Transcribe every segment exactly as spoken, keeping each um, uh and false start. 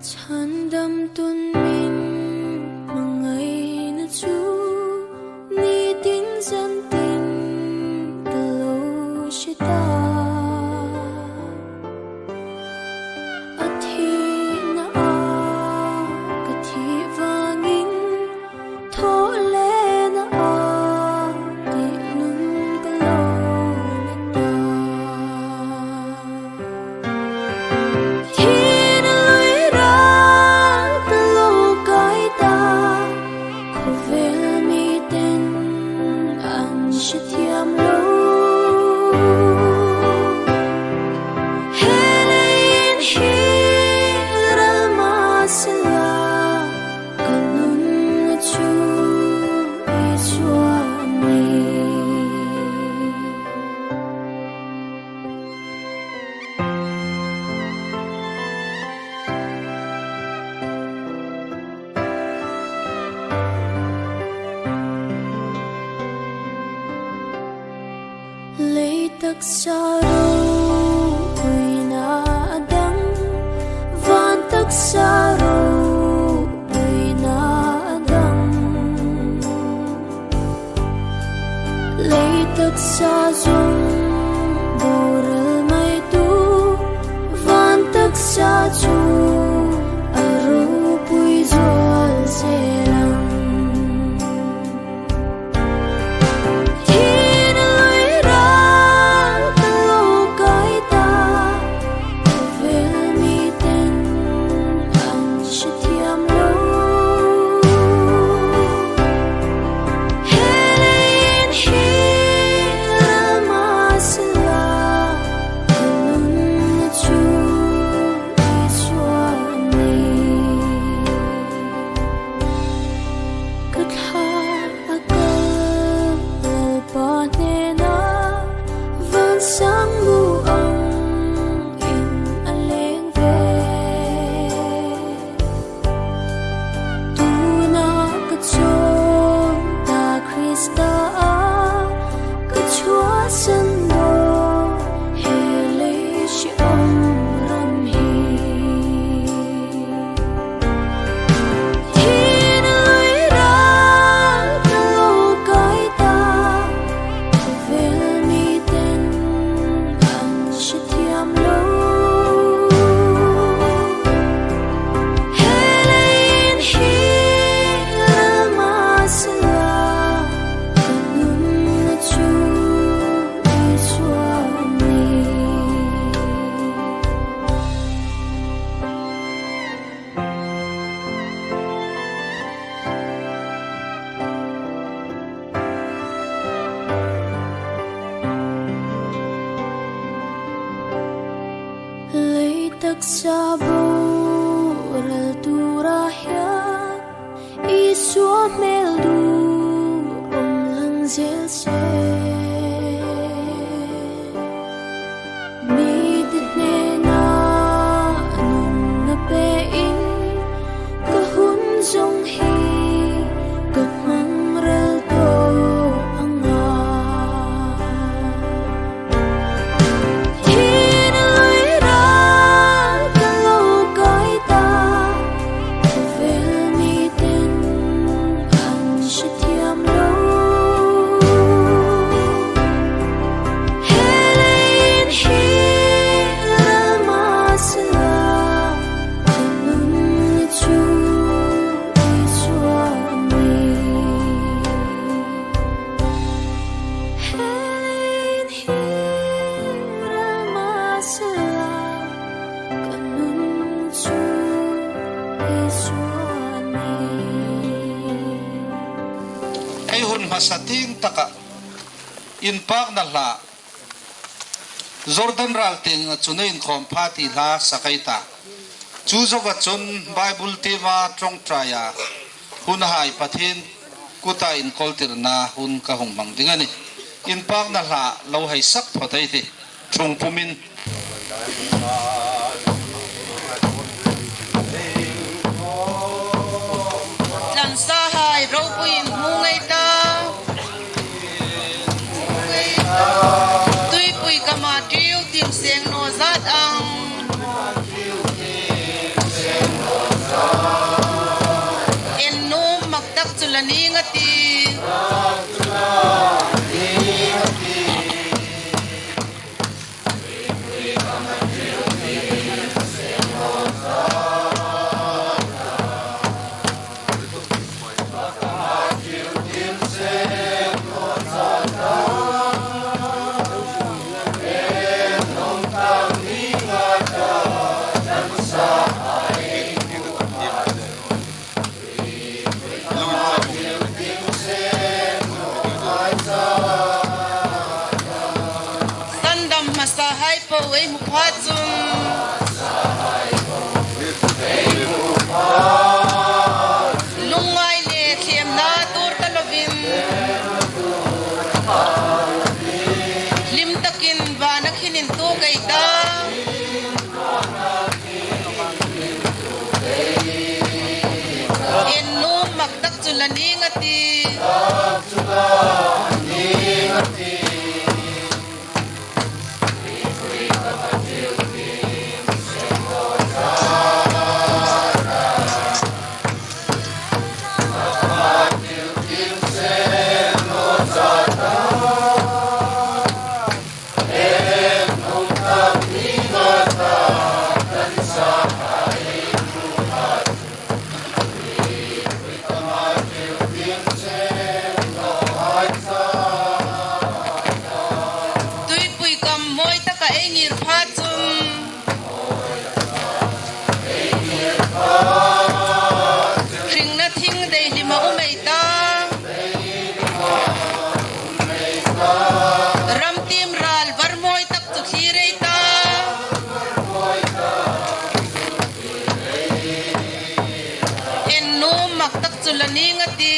Chhandamtu'n min hmangaina chu nitin zantin ka lo hre ta. A thina a ka thi vangin thawhlena a tih nun ka lo ni ta. Thina lui ral ka lo kai ta, khawvel miten an hrethiam lo. He leiin hi ral ma sela, ka nun chu Isua a nih. Lei taksa ropuina a dang, van taksa ropuina a dang. Lei taksa zong boral mai tu, van taksa chu a ropui zual zel ang. Thina lui ral Taksa boral tura hian Isua hmel duh awm lang zel se. Mite hnena nunna pein ka hun zawng hi ka hmang ral tawh ang a. Thinlung ral ka lo kai ta, khawvel miten an hrethiam lo. He leiin hi ral masa la, ka nunna chu Isua a nih. He leiin hi ral masa la, ka nunna chu Isua a nih. Ei hun hmasa tieng taka inpakna hla Jordan ral tienga chun ei inkhawm pha ti hla sak ei ta. Chu zoa chun Bible tima ṭawngṭaia hunhai Pathien kuta inkawltirna hun ka hung hmang ding a nih. Inpakna hla lo hei sak phawt ei tih. Ṭhung pumin. Tlansahai ropuiin hmu ngei ta. Tuipui kama tiu tin seng naw zat ang. En nuom mak tak chu la ning a ti. Sandam hmasahai po ei hmu pha chun, lungngai le thlemna tuor ta lovin, hlim takin vana khin intuok ei ta. En nuom mak tak chu la ning a ti. Tuipui kam mawi taka ei ngir pha chun, hringna thing dei hlima um ei ta. Ram tim ral var mawi tak chu thlir ei ta. En nuom mak tak chu la ning a ti.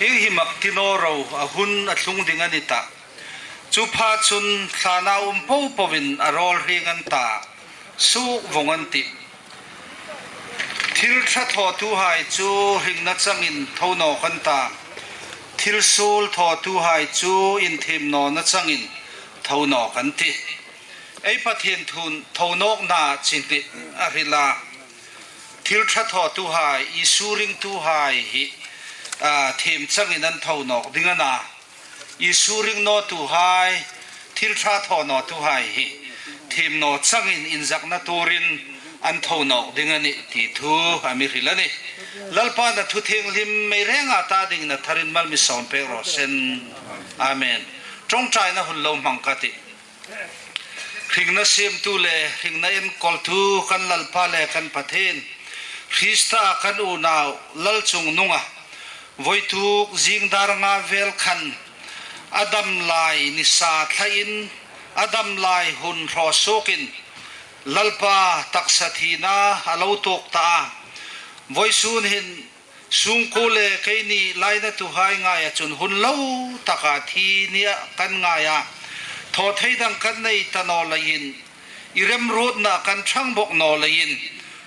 Hi hi mak ti naw ro, a hun a tlung ding a ni ta. Chu pha chun thlana um po poin a rawl hring an ta, suk vawng an tih. Thil ṭha thawtuhai chu hringna changin tho nawk an ta. Thil suol thawtuhai chu inthim nawna changin tho nawk an tih. Ei Pathien thun tho nawkna chi hnih a hril a. Thil ṭha thawtuhai, Isu ringtuhai hi, a, thim changin an tho nawk ding a na. Isu ring nawtuhai, thil ṭha thaw nawtuhai hi thiem naw changin inzakna turin an tho nawk ding a nih ti thu a mi hril a nih. Lalpan a thu thienghlim mei renga ta dingin a tharin mal mi sawm pek raw se. Amen. Ṭawngṭaina hun lo hmang ka tih. Hringna siemtu le hringna enkawltu kan Lalpa le kan Pathien, Krista kan unau Lal Chungnunga, vawituk zing dar nga vel khan a dam lai nisa thlain, a dam lai hun hraw suokin, Lalpa taksa thina a lo tuok ta a. Vawisun hin sungkuo le keini lainatuhai ngaia chun hun lo taka thi nia kan ngai a. Thaw thei dang kan nei ta naw leiin, i remruotna kan ṭhang bawk naw leiin,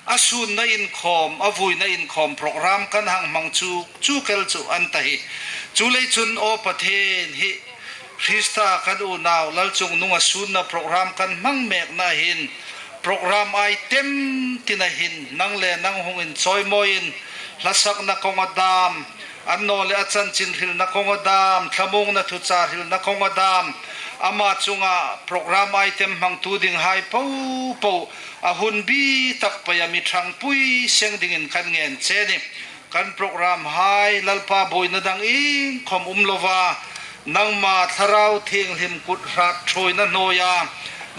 a sunna inkhawm, a vuina inkhawm program kan hang hmang chu, chu kel chu an ta hi. Chuleiin chun aw Pathien, hi Krista kan unau Lal Chungnunga sunna program kan hmang mekna hin, program item tina hin nang le nang hung inchawimawiin, hlasakna kawnga dam, annawleh a chanchin hrilna kawnga dam, thlamuongna thuchah hrilna kawnga dam, ama chunga program item hmangtu dinghai popo a hun bi tak peia mi ṭhangpui seng dingin kan ngen che a nih. Kan programhai Lalpa buoina dang iengkhawm um lova, nangma Thlarau Thienghlim kut hrat ṭhuoina hnuoia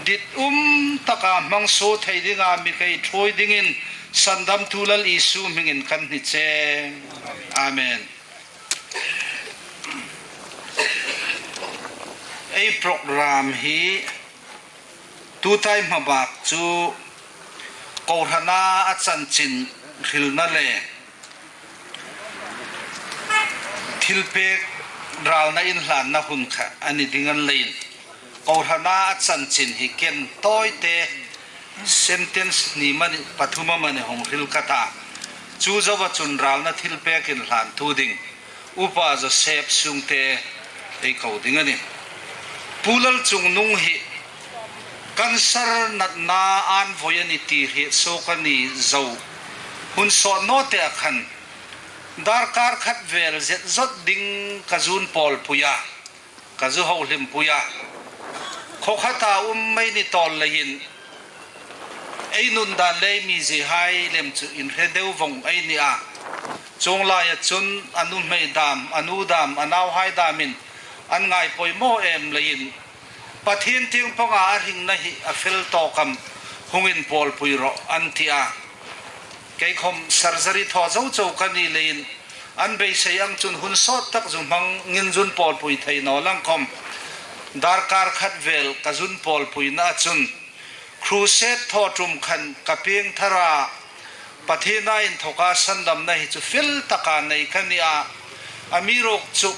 ditum taka hmang suo thei dinga mi kei ṭhuoi dingin Sandamtu Lal Isu hmingin kan hni che. Amen. Ei program hi tutai hmabak chu kohrana a chanchin hrilna le thilpek ralna inhlanna hun kha a ni ding a ni leiin, kohrana a chanchin hi ken tawite sentence hni mani pathum amani hung hril ka ta. Chu zoa chun ralna thilpek inhlantu ding Upa Joseph Sungte ei ko ding a nih. Pu Lal Chungnung hi cancer natna an voi a ni ti hriet suok a ni zo. Hun sawt nawte a khan darkar khat vel zet zot ding ka zun pawlpui a, ka zu hohlimpui a. Khaw khata um ei ni tawl leiin, ei nun dan le ei mizihai lem chu inhre deu vong ei ni a. Chuong laia chun a nuhmei dam, a nu dam, a nauhai damin an ngai poimaw em leiin, Pathien tieng panga a hringna hi a fel tawk am, hung inpawlpui rawh an ti a. Kei khom surgery thaw zo chau ka ni leiin, an beisei ang chun hun sawt tak zu hmangin zun pawlpui thei naw lang khom, darkar khat vel ka zun pawlpuina a chun, crusade thaw ṭum khan ka piengthara Pathiena inthoka sandamna hi chu fel taka nei ka ni a. Amiruokchu,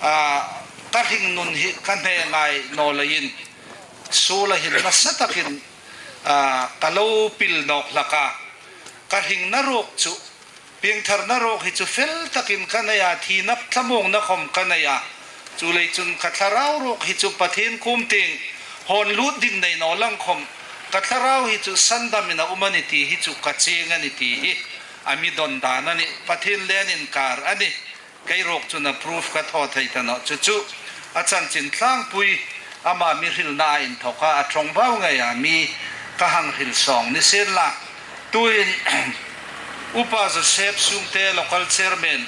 a, ka hringnun hi ka hne ngai naw leiin, suola hin nasa takin, a, ka lo pil nawk hlak a. Ka hringna ruok chu, piengtharna ruok hi chu fel takin ka nei a, thina thlamuongna khom ka nei a. Chuleiin chun ka thlarau ruok hi chu Pathien kuom tieng hawn lut ding nei naw lang khom, ka thlarau hi chu sandamin a um a ni ti hi chu ka chieng a ni ti hi a mi don dan a nih. Pathien le an inkar a nih. Kei ruok chun a proof ka thaw thei ta nawh. Chu chu a chanchin tlangpui, ama mi hrilna inthoka a ṭawngbau ngeia mi ka hang hril sawng ni sienla. Tuin Upa Joseph Sungte, local chairman,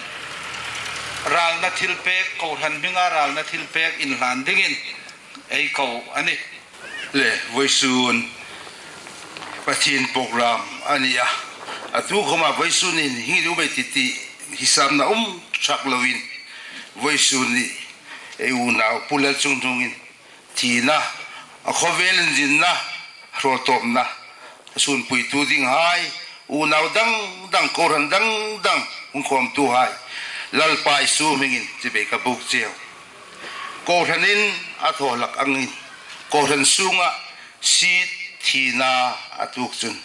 ralna thilpek, kohran hminga ralna thilpek inhlan dingin ei ko a nih. Le, vawisun Pathien program a ni a. A tu khoma vawisun hin hi um ei ti ti hisapna um ṭhak loin, vawisun ni ei unau Pu Lalchungnungin thina, a khawvel inzinna, hrawltawpna a sunpuitu dinghai, unau dang dang, kohran dang dang hung khawmtuhai, Lalpa Isu hmingin chibai ka buk cheu. Kohranin a thaw hlak angin, kohran sunga siet thina a tuok chun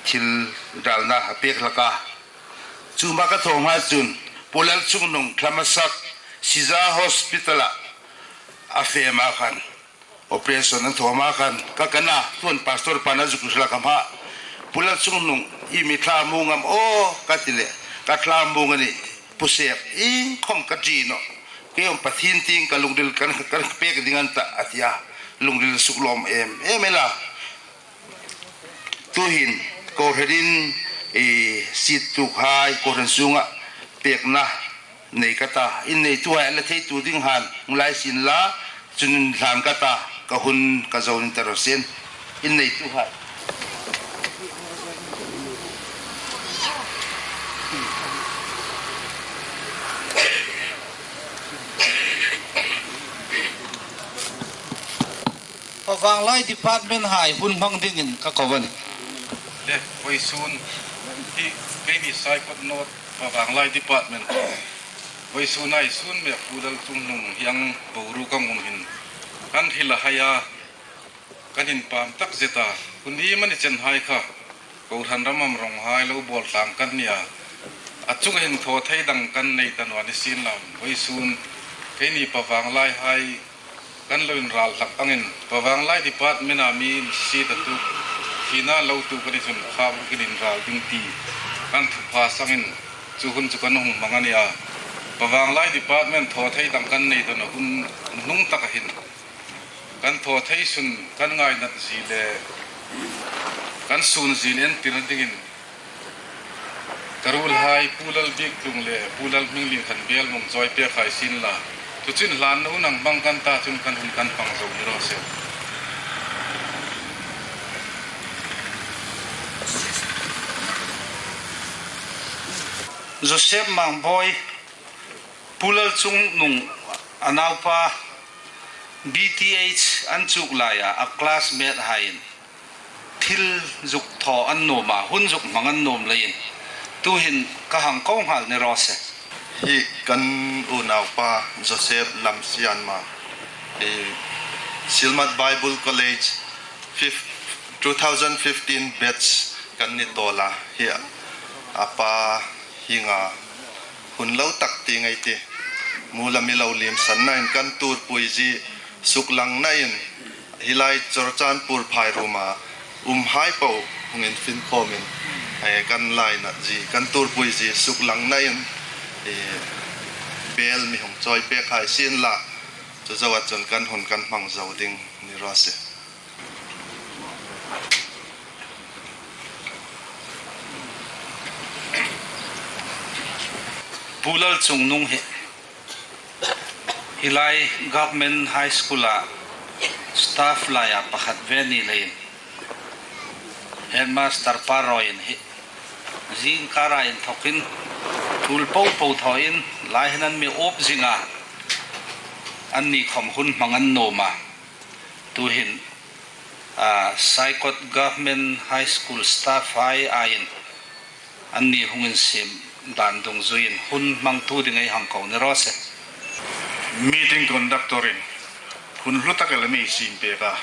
thil ralna a pek hlak a. Chu hma ka thaw hma chun Pu Lalchungnung thla hmasak Shija Hospital-a a fe hma khan, operation an thaw hma khan ka kan a, tuhin pastor pan a zuk hril ka hma. Pu Lalchungnung, i mi thlamuong am aw? Ka ti leh, ka thlamuong a nih, Pu Sep, iengkhom ka ṭi nawh. Kei um Pathien tieng ka lungril kan, kan pek ding an ta a tia. Lungril suklawm em em el a. Tuhin kohranin, eh, seat tukhai kohran sunga pekna nei ka ta. In neituhai a la theitu ding han hung lai sien la, chun hlan ka ta, ka hun ka zo ni ta raw sien. In neituhai. Pavanglai department hai hun hmang dingin ka ko a nih. Le, vawisun hi keini Saikot North Pavanglai department. Vawisun a hi sun me Pu Lalchungnung hieng boruok ang um hin kan hril a hai a, kan inpam tak zet a. Hun hi mani chen hai kha kohran ram am rawng hai lo bawl tlang kan nia. A chunga hin thaw thei dang kan nei ta naw ni sien lam. Vawisun keini Pavanglai hai kan lo inral hlak angin, Pavanglai department a mi in seat a tuok, thina lo tuok a ni chun kha bukin inral ding ti kan thupha sangin chu hun chu kan hung hmang a nia. Pavanglai department thaw thei dang kan nei ta naw hun hnung taka hin kan thaw thei sun kan ngainat zie le kan sun zie entirna dingin ka ruolhai Pu Lalbiktlung le Pu Lalhminglien khan bel mi hung chawi pek hai sien la. Chu chin hlan na hun ang hmang kan ta chun kan hun kan hmang zo ni raw se. Joseph Mangboi, Pu Lalchungnung a naupa, B T H an chuk laia a classmate haiin thil zuk thaw an nuom a, hun zuk hmang an nuom leiin tuhin ka hang ko nghal ni raw se. Hi kan unaupa Joseph Lamsianma, hi Silmat Bible College fif-, two thousand fifteen batch kan ni tawl a, hi a pa hienga hun lo tak ti ngei ti. Mu la mi lo liem sanna in kan turpui zie suklangna in hi lai Churachandpur phai ruoma umhai po hung infin khawmin, eh, kan lainat zie, kan turpui zie suklangna in, eh, bel mi hung chawi pek hai sien la. Chu zoa chun kan hun kan hmang zo ding ni raw se. Pu Lalchungnung hi, hi lai Government High School-a staff laia pakhat ve ni leiin, headmaster pa rawiin hi, zingkara inthokin, tul po po thawin, lai hin an mi up zinga, anni khawm hun hmang an nuom a. Tuhin, a, Saikot Government High School staff hai aiin anni hung insiem dan dungzuiin hun hmangtu ding ei hang ko ni raw se. Meeting conductor-in hun hlu tak el a mi siem pek a,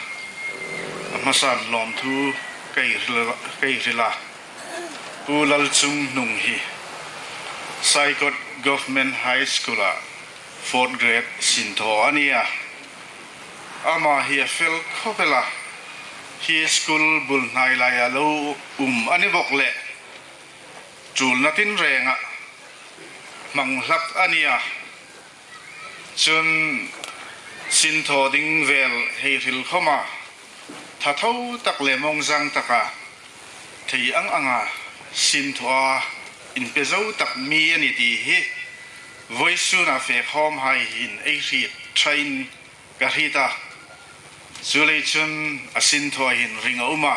a hmasan lawmthu ka hril, ka hril a. Pu Lalchungnung hi Saikot Government High School-a fourth grade sinthaw a nia. Ama hi a fel khawp el a, hi school bul hnai laia lo um a ni bawk leh, tulna tin renga hmang hlak a nia. Chun sinthaw ding vel hei hril khawma, thatho tak le mawngzang taka thei ang anga sinthawa inpe zo tak mi a ni ti hi vawisuna fe khawm hai hin ei hriet ṭhain ka hriet a. Chuleiin chun a sinthawa hin ring a um a,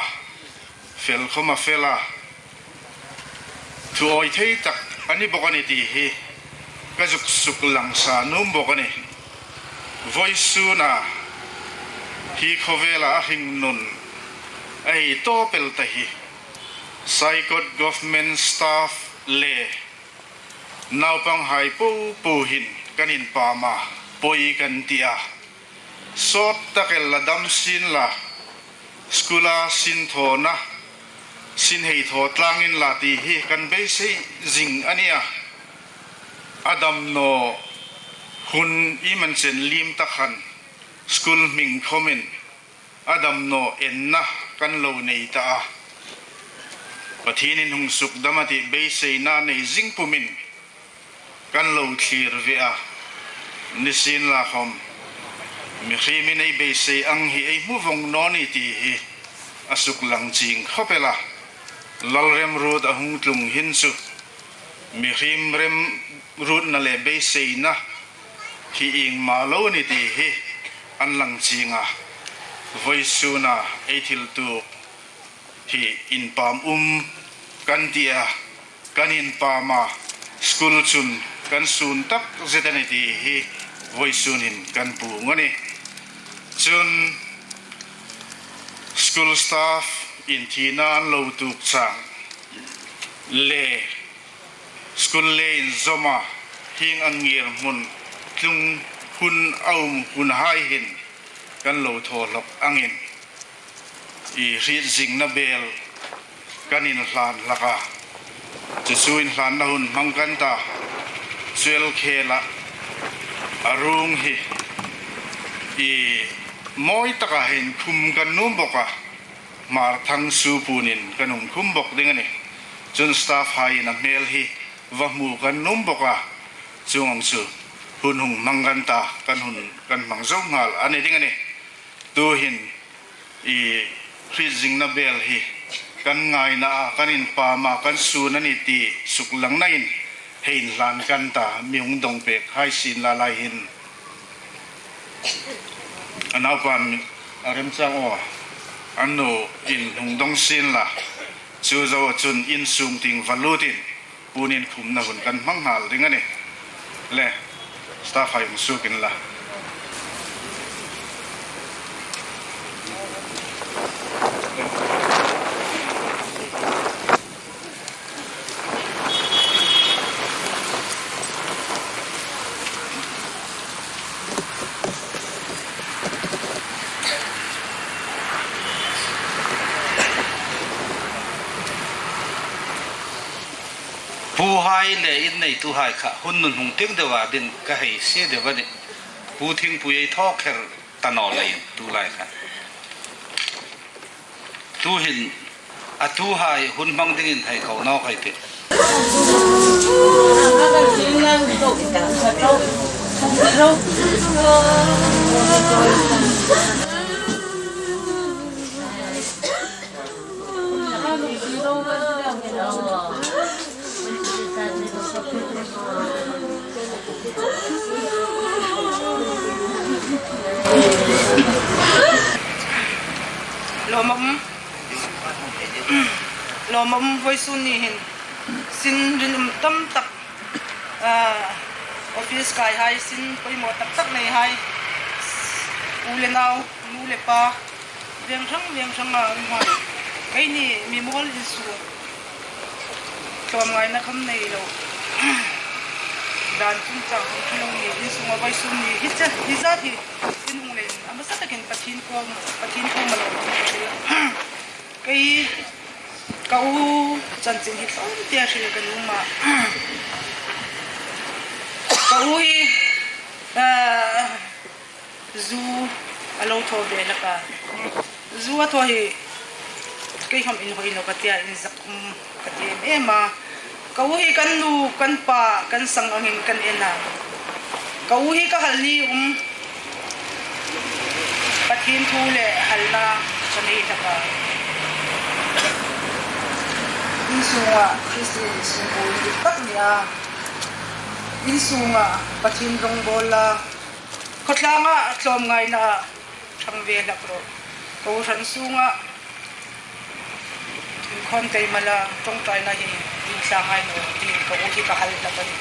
fel khawm a fel a, thu awi thei tak a ni bawk a ni ti hi ka zuk suklang sa nuom bawk a nih. Vawisuna hi khawvela a hringnun a hei tawp el ta hi Saikot Government staff le naupanghai po po hin kan inpam a, pawi kan ti a. Sawt tak el la dam sien la, school-a sinthawna, sin hei thaw tlangin la ti hi kan beisei zing a nia. A dam naw hun iemani chen liem tak khan school hming khawmin a dam naw enna kan lo nei ta a. Pathienin hung sukdam a tih beiseina nei zing pumin kan lo thlir ve a. Nisienlakhawm, mihriemin ei beisei ang hi ei hmu vong naw ni ti hi a suklang chieng khawp el a. Lalremruot a hung tlung hin chu mihriem remruotna le beiseina hi iengma lo ni ti hi an lang chieng a. Vawisuna ei thil tuok hi inpam um kan ti a, kan inpam a, school chun kan sun tak zet a ni ti hi vawisun hin kan puong a nih. Chun school staff in thina an lo tuok chang le school le inzawma hieng ang ngirhmun tlung hun a um hunhai hin kan lo thaw hlawk angin i hriet zingna bel kan inhlan hlak a. Chu chu inhlanna hun hmang kan ta. Chu el khela a ruong hi i mawi taka hin khum kan nuom bawk a. Hmarthang supunin kan hung khum bawk ding a nih. Chun staff haiin a hmel hi va hmu kan nuom bawk a. Chuong ang chu hun hung hmang kan ta, kan hun kan hmang zo nghal a ni ding a nih. Tuhin i hriet zingna bel hi kan ngaina a, kan inpam a, kan sun a ni ti suklangnain hei inhlan kan ta, mi hung dawng pek hai sien la lai hin. A naupan a remchang aw, a nuin hung dawng sien la, chu zo chun insung tieng va lutin puon inkhumna hun kan hmang nghal ding a nih. Le, staff hai hung suok inla. Puhai le inneituhai kha hun nunhung tieng deua ding ka hei sie deu a nih. Pu Thingpui ei thaw kher ta naw leiin tulai kha. Tuhin a tuhai hun hmang dingin hei ko nawk ei tih. Lawmum, lawmum, vawisun ni hin sin rinum tam tak, ah, office kai hai, sin poimaw tak tak nei hai, u le nau, nu le pa, veng hrang veng hrang a um hai. Keini mi mawl insung tlawmngaina kham nei lo dan chungchang hung thi lo ni, insunga vawisun ni hi che, hi zat hi in hung leiin a hmasa takin Pathien kuoma, Pathien kuoma lo hung ka hril. Kei ka u chanchin hi tlawmte a hril ka nuom a. Ka u hi, ah, zu a lo thaw ve hlak a. Zu a thaw hi kei khawm inhawi naw ka tia, inzak um ka ti em em a. Ka u hi kan nu, kan pa, kan sang angin kan en a. Ka u hi ka hal ni um, Pathien thu le halna ka nei hlak a. Insunga Kristien sungkuo dik tak ni a. Insunga Pathien rawngbawl a. Khawtlanga tlawmngaina hrang ve hlak ro. Kohran sunga inkhawm keima la ṭawngṭaina hi in tlangai naw ti ka u hi ka hal hlak a nih.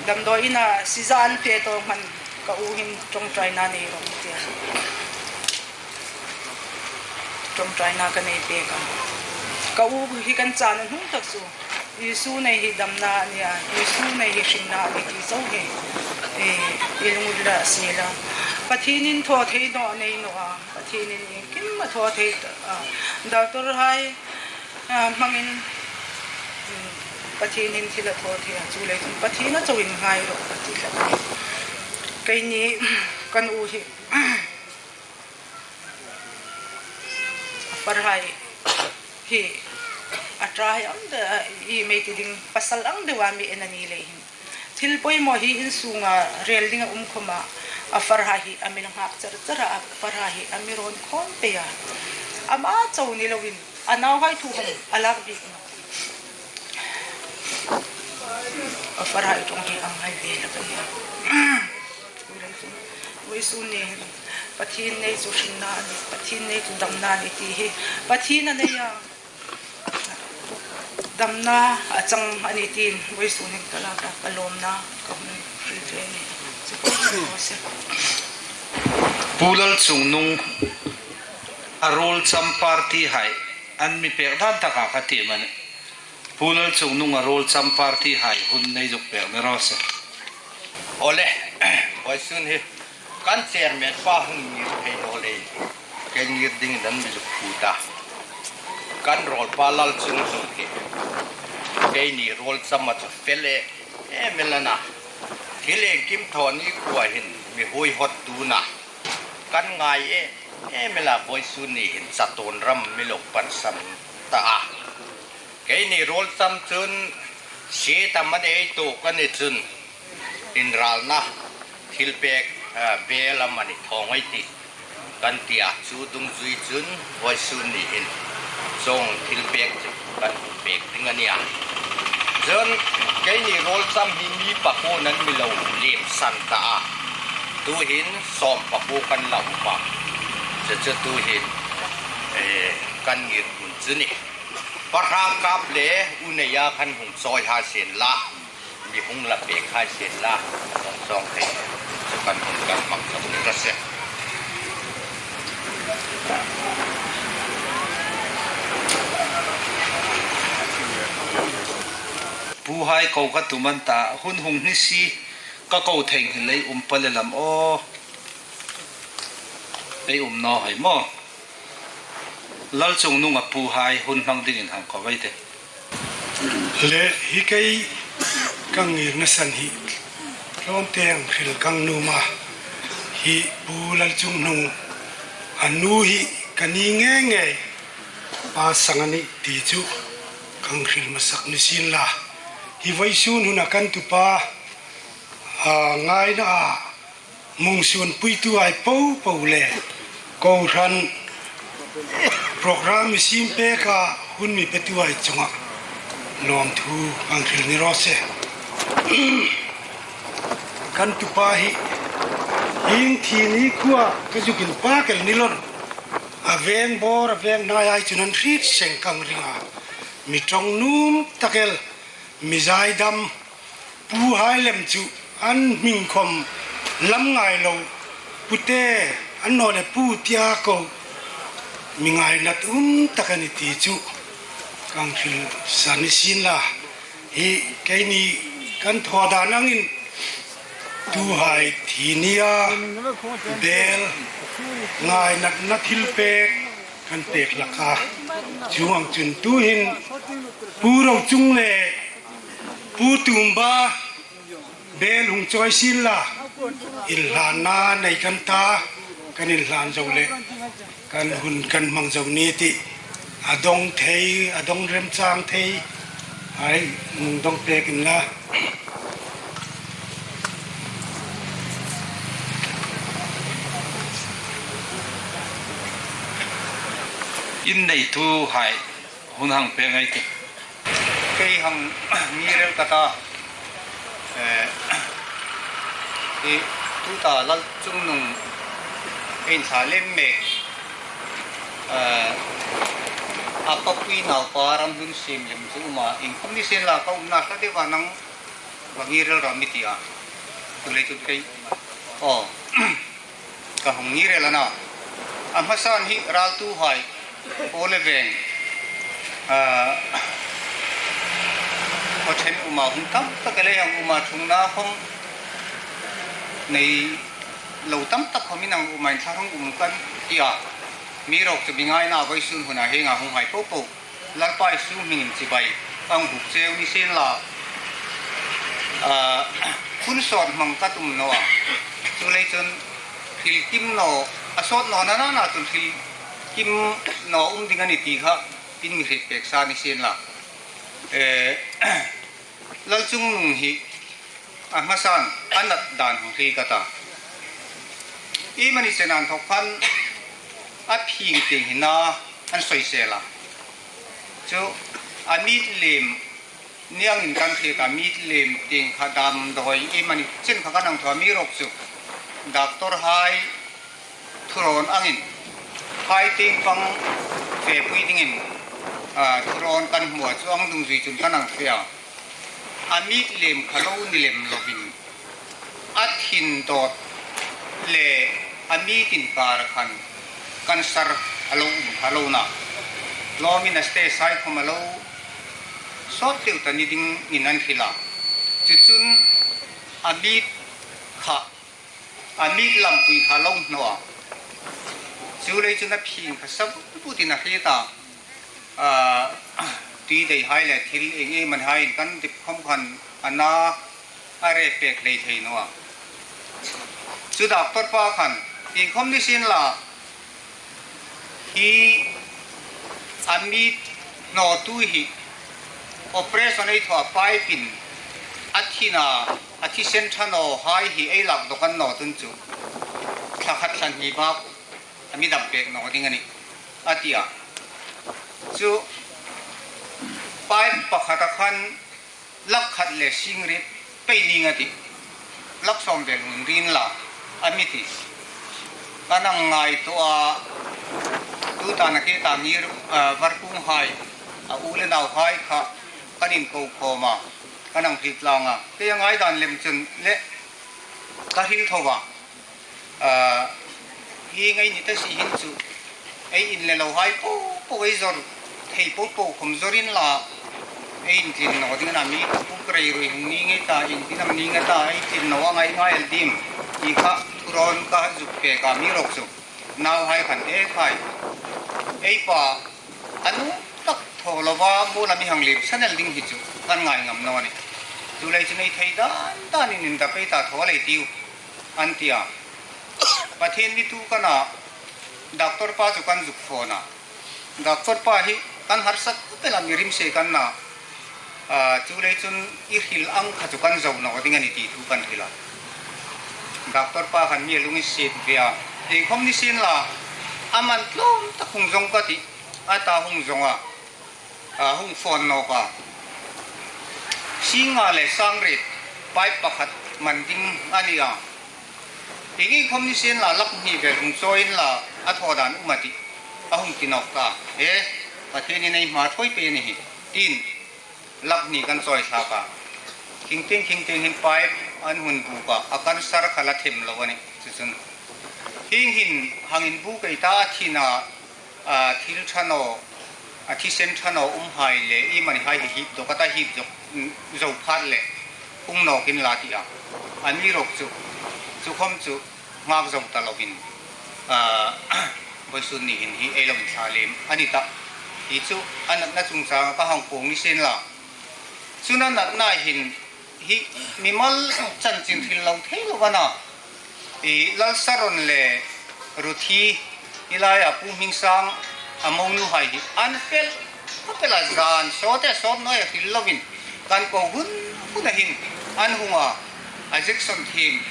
Damdawi ina siza an fe tawk hman ka u hin ṭawngṭaina nei rawh tia. Ṭawngṭaina ka nei pek a. Ka u hi kan chan a hnung tak chu, Isu nei hi damna a nia, Isu nei hi hringna a ni ti chau hi, i, i lungrila a si la. Pathienin thaw thei naw a nei naw a, Pathienin iengkim a thaw thei ta a. Doctor hai, a, hmangin, um, Pathienin thil a thaw thei a, chuleiin Pathien a chauin ngai rawh ka ti hlak. Keini kan u hi, a parhai hi a ṭahai ang deu, i mei ti ding, pasal ang deua mi en a ni lei hin. Thil poimaw hi in sunga rel dinga um khawma, a farhai hi a mi la nghak char char a, a farhai hi a mi rawn khawm pei a. Ama chau ni loin, a nauhai thu khawm a lak bik naw. A farhai ṭawng hi a ngai ve hlak a nih a. Vawisun ni hin Pathien nei chu hringna a nih, Pathien nei chu damna a nih ti hi Pathien a nei a. Damna a chang a nih tiin vawisun hin ka lak a, ka lawmna ka hung hril ve a nih. Chu ka hung hril se. Pu Lalchungnung a ruolcham party hai an mi pek dan taka ka ti man. Pu Lalchungnung a ruolcham party hai hun nei zuk pek ni raw se. Awle, vawisun hi kan chairman pa hung ngir thei naw leiin, kei ngir dingin an mi zuk phut a. Kan ruolpa Lalchungnung hi keini ruolchama chu fel em el a na. Thil iengkim thaw ni khuo hin mi huihawttu a na. Kan ngai em em el a, vawisun ni hin chatuon ram mi lo pansan ta a. Keini ruolcham chun siet am a nei tuok a ni chun, inralna thilpek, a, bel am a ni thawng ei tih kan ti a, chu dungzui chun vawisun ni hin chuong thilpek chu kan hung pek ding a nih a. Chun keini ruolcham hi mi pakuo an mi lo liemsan ta a. Tuhin sawm pakuo kan la um a. Chu chu tuhin, eh, kan ngir hun chu a nih. Pahrang kap le u neia kan hung chawi hai sien la, mi hung la pek hai sien la, kan zawng thei chu kan hung kan hmang kan ni raw se. Puhai ko ka tum an ta, hun hung ni si ka ko thei nghal lei um pal el am aw. Ei um naw hai maw. Lalchungnunga puhai hun hmang dingin hang ko ei tih. Le hi kei ka ngirna san hi tlawmte ang hril ka nuom a, hi Pu Lalchungnung a nu hi ka ni ngei ngei, pa sang a nih ti chu ka hril hmasak ni sien la. Hi vawisun huna kan tupa, a, ngaina a mungsuon puitu hai po po le kohran program mi siem pek a hun mi petu hai chunga lawmthu kan hril ni raw se. Kan tupa hi hieng thi ni khuo ka zuk inpak el ni loin, a veng bawr a veng hnai hai chun an hriet seng ka ring a. Mi ṭawng nuom tak el, mi zaidam, puhai lem chu an hming khawm lam ngai lo, pute an naw le pu tia ko, mi ngainat um tak a ni ti chu ka hril sa ni sien la. Hi keini kan thaw dan angin tuhai thi nia bel ngainatna thilpek kan pek hlak a. Chuong ang chun tuhin Pu Rochung le Pu Tumba bel hung chawi sien la, inhlanna nei kan ta, kan inhlan zo le kan hun kan hmang zo ni tih. A dawng thei, a dawng remchang thei hai hung dawng pek inla. Inneitu hai hun hang pek ei tih. Kei hang ngir el ka ta. Eh, hi tuta Lalchungnung inthla lem mek, eh, a papui naupa ram hun siem lem chu um a, inkhawm ni sien la ka umna hla deuva nang va ngir el ram mi ti a. Chuleiin chun kei, aw, ka hung ngir el a na. A hmasan hi raltuhai, aw le veng, ah, aw ṭhen um a, hung tam tak el ei hang um a, ṭhungna khawm nei lo tam tak khawm in hang um a, inthla hang um kan ti a. Mi ruok chu mi ngaina vawisun huna hienga hung hai po po Lalpa Isu hmingin chibai hang buk cheu ni sien la, ah, hun sawt hmang ka tum naw a. Chuleiin chun thil kim naw, a sawt nawna nana chun thil kim naw um ding a ni ti kha in mi hriet pek sa ni sien la. Eh, Lalchungnung hi A hmasan a nat dan hung hriet ka ta. Iemani chen an thawk khan a phing tieng hi na an sawisel a. Chu a mit lem ni angin kan hriet a, mit lem tieng kha damdawi iemani chen kha kan hang thaw a, amiruokchu doctor hai thurawn angin, hai tieng pang fepui dingin, a, thurawn kan hmu a, chu ang dungzui chun kan hang fe a. A mit lem kha lo ni lem lovin, a thin dawt le a mit inkar khan cancer a lo um kha lo na. Lawmin a stage hai khawm a lo sawt deu ta ni dingin an hril a. Chu chun a mit kha, a mit lampui kha lo hnaw a. Chu lei chun a phing kha sa but butin a hriet a. A, tui dei hai le thil eng eng man haiin kan dip khawm khan a na a rep pek hlei thei naw a. Chu doctor pa khan, iengkhawm ni sien la, hi a mit hnawtu hi operation ei thaw a, pipe-in a thin a, a thisen ṭha naw hai hi ei lak dawk a ni naw chun chu thla khat thla hni bak a mi dam pek naw ding a nih, a ti a. Chu pipe pakhat a khan lakh khat le sing riet pei ning a tih. Lakh sawm vel hun ring la, a mi ti. Kan hang ngaituo a, tu ta na khi ta ngir, a, var kung hai, a u le nau hai kha kan inko khawm a, kan hang hriet lang a. Kei a ngai dan lem chun le ka hril tho a. A, hi ngai ni ta si hin chu, ei in le lo hai po po ei zawr, thei po po khawm zawr inla, ei intlin naw ding a na, mi puk rei rui hung ni ngei ta, intlin am ni ngei ta, ei tlin naw a ngai ngai el dim. Hi kha thurawn ka zuk pek a, amiruokchu nau hai khan e khai, ei pa a nuom tak thaw lova, mual a mi hang liem san el ding hi chu kan ngai ngam naw a nih. Chu lei chun ei thei dan danin indap ei ta thaw lei tiu, an ti a. Pathien ni tu ka na, doctor pa chu kan zuk phone a. Doctor pa hi kan harsa khawp el a, mi rimse kan na. A, chu lei chun i hril ang kha chu kan zo naw ding a nih ti thu kan hril a. Doctor pa khan mi a lunginsiet ve a. Iengkhawm ni sien la, a man tlawm tak hung zawng ka tih, a ta hung zawng a. A, hung phone nawk a. Sing nga le sang riet pipe pakhat man ding a ni a. Iengkhawm ni sien la, lakh hni vel hung chawi inla, a thaw dan um a tih, a hung ti nawk ta. E, Pathienin ei hma ṭhuoi pei a ni hi, tiin lakh hni kan chawi thlak a. Khing tieng khing tieng hin pipe an hung buk a, a cancer kha la them lo a nih, chu chun. Hieng hin hang inbuk ei ta, a thin a, a, thil ṭha naw, a thisen ṭha naw um hai le, iemani hai hi hip dawk a ta, hip dawk, mm, zo phat le hung nawk inla ti a. Amiruokchu, chu khawm chu nghak zo ta lovin, a, vawisun ni hin hi ei lo inthla lem a ni ta. Hi chu a natna chungchang ka hang puong ni sien la. Chun a natna hin hi mimal chanchin hril lo thei lo a na. I Lalsaron le Ruthi, i laia Pu Hmingsang a monu hai hi an fel khawp el a, zan sawt e sawt naw e hril lovin kan ko hun hun a hin an hung a, a Jackson thiem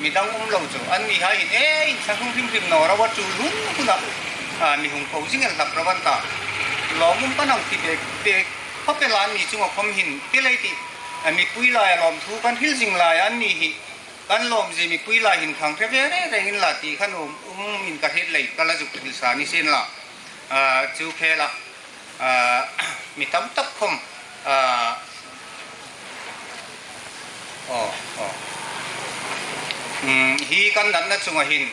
mi dang um lo chu an ni hai hin e, in thla hung hrim hrim naw ro a, tul hun hun a, a, mi hung ko zing el hlak ro an ta. Lawmum kan hang ti bek bek khawp el a, an ni chunga khawm hin ti lei ti, a, mipui laia lawmthu kan hril zing lai an ni hi. Kan lawm zie mipui lai hin khang hre ve reng reng inla ti khan um, um in ka hriet lei, ka la zuk hril sa ni sien la. A, chu khela, a, mi tam tak khawm, a, aw, aw. Um, hi kan natna chunga hin,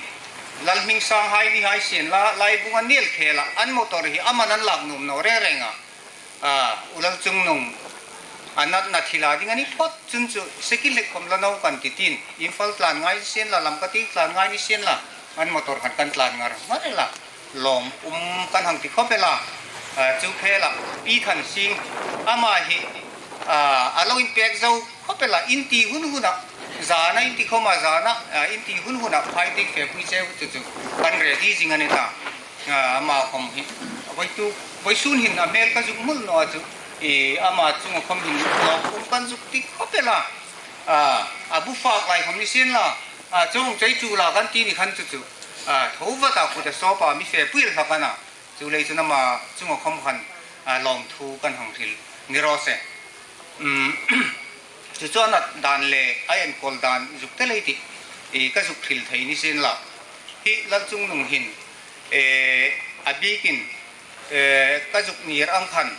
Lalhmingsang hai ni hai sien la, Laibunga Nial khela, an motor hi a man an lak nuom naw reng reng a. A, U Lalchungnung a natna thil a ding a ni phawt chun chu, seki hlek khawm la naw kan ti tiin, Imphal tlan ngai sien la, Lamka tieng tlan ngai ni sien la, an motor khan kan tlan ngar ngar el a. Lawmum kan hang ti khawp el a, a, chu khela, Pi Thansing, ama hi, a, a lo inpek zo khawp el a, in ti hun hun a, zana in ti khawm a, zana, a, in ti hun hun a, phai tieng fepui cheu chu chu, kan ready zing a ni ta. A, ama khawm hi, a, vawituk, vawisun hin a hmel ka zuk hmul naw a chu, e, ama chunga khawm hin lawmum kan zuk ti khawp el a. A, a bu fak lai khawm ni sien la, a, chuong chu ei chu la kan ti ni khan chu chu, a, tho vata kut a sawpa mi fe pui el hlak a na. Chuleiin chun ama chunga khawm khan, a, lawmthu kan hang hril ni raw se. Um, chu chu a nat dan le a enkawl dan zuk te lei ti, i, ka zuk hril thei ni sien la. Hi Lalchungnung hin, e, a bikin, e, ka zuk ngir ang khan,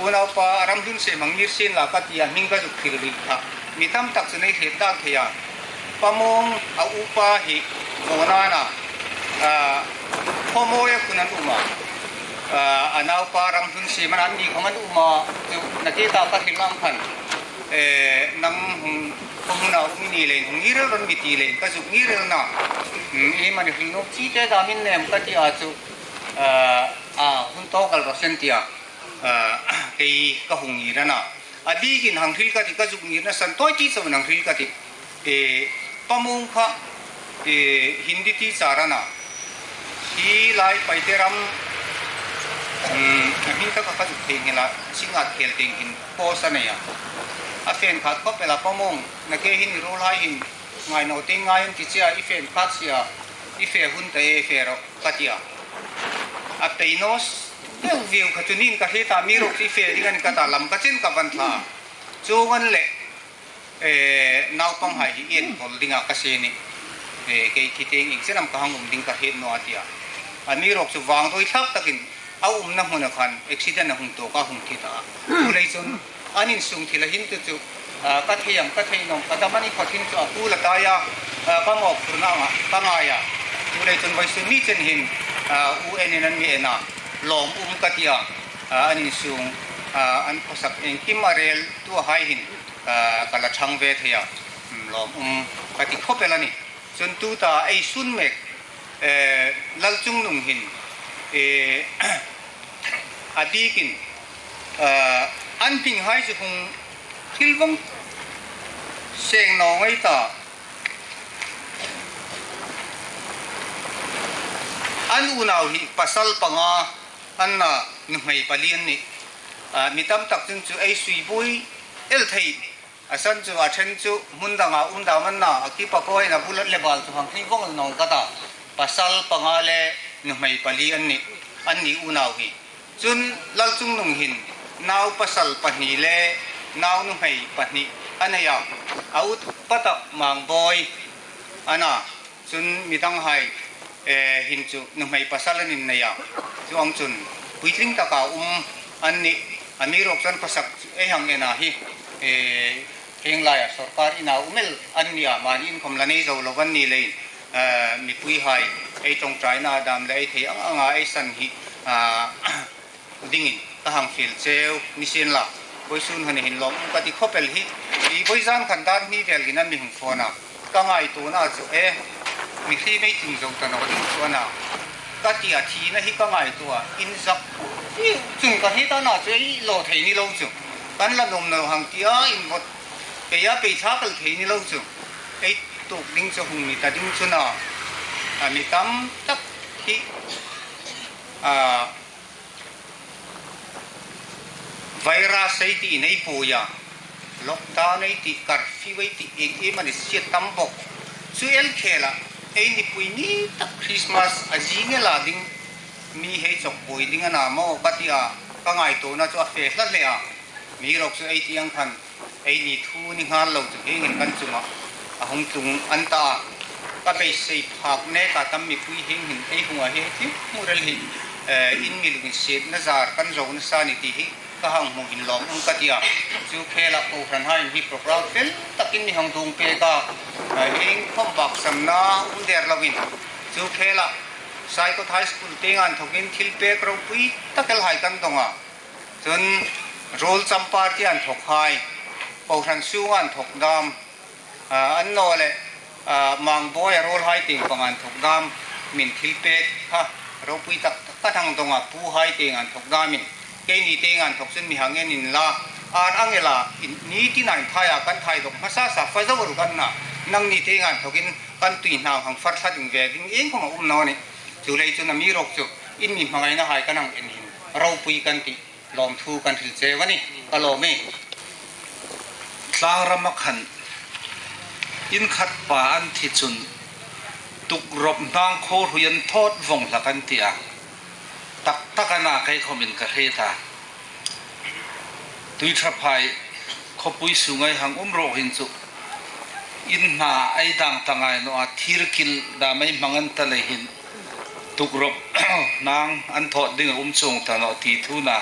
unaupa ram hlun sem hang ngir sien la ka ti a, hming ka zuk hril ri kha. Mi tam tak chun ei hriet dal thei a. Pa Mawng a upa hi Vawiana, a, Khawmawia khun an um a. A, a naupa ram hlun sem an ni khawm an um a. Chu nakie ta ka hril ang khan, e, nang hung, ka hmuna um i ni leiin hung ngir el rawh mi ti leiin ka zuk ngir el na. Hmm, ei mani hril nawk chi te dam in nem ka ti a chu, a, a, hun tawk el rawh sen ti a. A, kei ka hung ngir a na. A bikin hang hril ka ti, ka zuk ngirna san tawi ti chauh hang hril ka ti. E, Pa Mawng kha, e, Hindi teacher a na. Hi lai Paite ram, um, a hming taka ka zuk thei nghal a, Singngat khel tieng hin post a nei a. A fen khat khawp el a, Pa Mawng, nakie hin i ruolhai hin ngai naw ti ngai an ti che a, i fen khat si a, i fe hun ta e, fe rawh ka ti a. A pei naw vieu vieu kha chu niin ka hriet a, amiruokchu i fe ding a ni ka ta, lam ka chen ka van thla. Chuong an leh, e, naupanghai hi i enkawl dinga ka sie ni. E, kei khi tieng ieng chen am ka hang um ding ka hriet naw a ti a. Amiruokchu vangdoi thlak takin a umna hmuna khan accident a hung tuok a, hung thi ta. Chuleiin chun an insung thil a hin chu chu, a, ka thei am, ka thei naw am, ka dam a ni kha khin chu a kul a tai a, a, ka mawphurna anga ka ngai a. Chuleiin chun vawisun ni chen hin, a, U N in an mi en a, lawm um ka ti a, a, an insung, a, an khawsak engkim a rel tu hai hin, a, ka la ṭhang ve thei a, um, lawm um ka ti khawp el a nih. Chun tuta ei sun mek, eh, Lalchungnung hin, eh, a bikin, eh, an hminghai chu hung hril vawng seng naw ngei ta. An unau hi pasal panga an na, nuhmei pali an nih. Ah, mi tam tak chun chu ei suibuoi el thei. A san chu, a ṭhen chu hmun danga um dam an na, a kipak a, a bul le bal chu hang hring vawng naw ka ta. Pasal panga le nuhmei pali an nih, an ni unau hi. Chun Lalchungnung hin nau pasal pahni le nau nuhmei pahni a nei a. A upa tak Mangboi a na. Chun mi danghai, eh, hin chu nuhmei pasal an innei a. Chuong chun puitling taka um an nih, amiruokchu an khawsak ei hang en a hi, eh, hieng laia sawrkar ina um el an ni a, mani inkhawm la nei zo lo an ni leiin, eh, mipuihai ei ṭawngṭaina dam le ei thei ang anga ei san hi, ah, dingin ka hang fiel cheu ni sien la. Vawisun hun hin lawm um ka ti khawp el hi. I vawi zan khan dar hni vel hin an mi hung phone a. Ka ngaituona chu, e, mihriem ei tling zo ta naw ding chu a na. Ka ti a, thina hi ka ngaituo a, inzak. I chung ka hriet a na chu ei lo thei ni lo chu. Kan la nuom naw hang ti a, invawt pei a, pei thlak el thei ni lo chu. Ei tuok ding chu hung ni ta ding chu a na. A mi tam tak hi, a, virus ei ti, in ei pui a, lockdown ei ti, curfew ei ti, ieng ieng a ni si a tam bawk. Chu el khela, ei nipui ni tak Christmas a zing el a ding, mi hei chawk buoi ding a na maw ka ti a, ka ngaituona chu a fe hla hle a. Amiruokchu ei ti ang khan, eini thu ni nghal lo chu hieng hin kan chunga a hung tlung an ta a. Ka beisei phak nek a, tam mipui hieng hin ei hung a hi ti hmu rel hi, eh, in mi lunginsietna zar kan zo nasa ni ti hi ka hang hmu hin lawm um ka ti a. Chu khela kohranhaiin hi program fel takin mi hang dung pek a, eh, iengkhawm baksamna um der lovin. Chu khela Saikot High School tieng an thokin thil pek ropui tak el hai kan dong a. Chun ruol cham party an thawk hai, kohran sung an thawk dam, a, an naw le, a, Mangboi a ruolhai tieng pang an thawk dam, min thil pek kha ropui tak tak ka hang dong a, puhai tieng an thawk damin, keini tieng an thawk chun mi hang en inla, an ang el a, in, ni tina in thai a, kan thai dawk hmasa sa, fa zo ru kan na, nangni tieng an thawkin kan tui hnang hang far thla ding ve ding iengkhawm a um naw ni. Chuleiin chun amiruokchu in mi hmangaina hai kan hang en hin ropui kan ti. Lawmthu kan hril cheu a nih, ka lawm e. Tlangrama khan in khat pa an thi chun tukrawp hnang khuohrui an thawt vawng hlak an ti a. Tak tak a na kei khawmin ka hre ta. Tuiṭhaphai khawpui sunga ei hang um ruok hin chu in hna ei dang ta ngai naw a, thir kil dam ei hmang an ta lei hin tukrawp hnang an thawt ding a um chuong ta nawh ti thu na.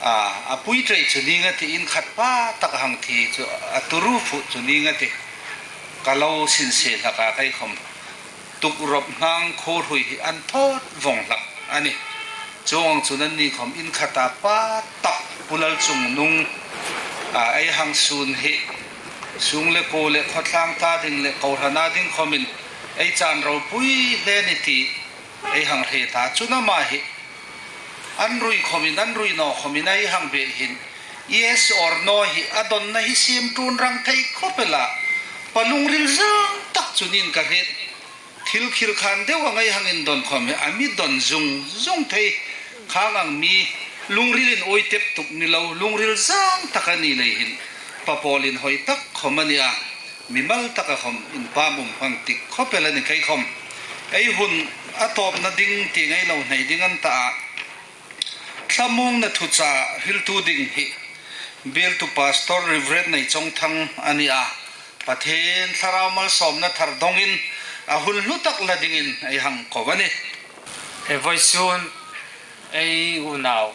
A, a pui trei chu ning a ti, in khat pa tak hang thi chu a turu fuh chu ning a ti. Ka lo sin se hlak a kei khawm. Tukrawp hnang khuohrui hi an thawt vawng hlak a nih. Chuong ang chun anni khawm in khata pa tak Pu Lalchungnung, a, ei hang sun hi sung le kuo le khawtlang ta ding le kohran a ding khawmin ei chan ropui hle ni ti ei hang hre ta. Chun ama hi an rui khawmin, an rui naw khawmin ei hang be hin, yes or no hi a dawnna hi siem ṭun rang thei khawp el a. Pa lungril zang tak chu ning ka hre. Thil khir khan deu ang ei hang indon khawm hi a mi dawn zung zung thei. Khang ang mi lungrilin awi tep tuk ni lo, lungril zang tak a ni lei hin pa pawlin hoi tak khawm a ni a. Mimal taka khawm inpam um hang tik khawp el a ni kei khawm. Ei hun a tawpna ding ti ngei lo hnai ding an ta a. Thlamuongna thuchah hriltu ding hi bialtu Pastor Reverend Neichawngthang a ni a. Pathien thlarau malsawmna thar dawngin a hun hlu tak la dingin ei hang ko a nih. He vawisun ei unau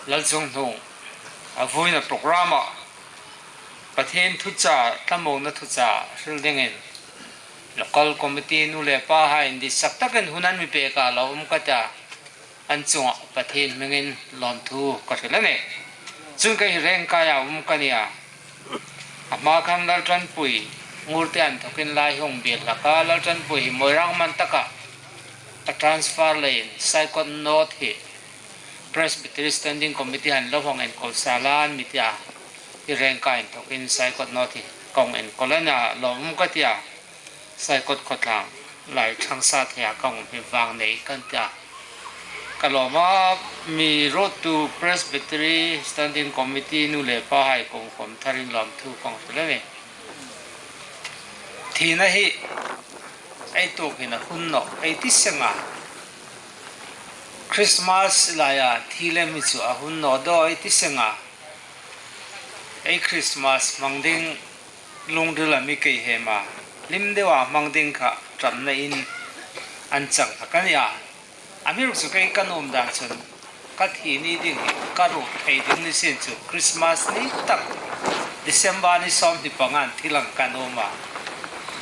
Lalchungnung a vuina programme-a Pathien thuchah, thlamuongna thuchah hril dingin local committee nu le pahaiin ditsak takin hun an mi pek a lo um ka ta. An chungah Pathien hmingin lawmthu ka hril a nih. Chun kei hi Rengkaia um ka ni a. A hma khan Laltanpui Ngurte an thawkin lai hung biel hlak a, Laltanpui hi Moirang man taka a transfer leiin Saikot North hi Presbytery Standing Committee han lo hang enkawl sa la an mi ti a. Hi Rengkai an thawkin Saikot North hi ka hung enkawl a nih, lawm um ka ti a. Saikot khawtlang lai thang sa thei a ka hung hi vang nei kan ti a. Ka lawm a, mi ruottu Presbytery Standing Committee nu le pahai kong khawm tharin lawmthu ka hung hril a nih. Thina hi ei tuok hin a hun naw ei ti seng a. Christmas laia thi lem hi chu a hun naw daw ei ti seng a. Ei Christmas hmang ding lungril a mi kei hem a. Hlim deua hmang ding kha ṭapna in an chang hlak a ni a. Amiruokchu kei ka nuom dan chun ka thi ni ding hi ka ruot thei ding ni sien chu Christmas ni tak December ni sawmhni panga'n thi lang ka nuom a.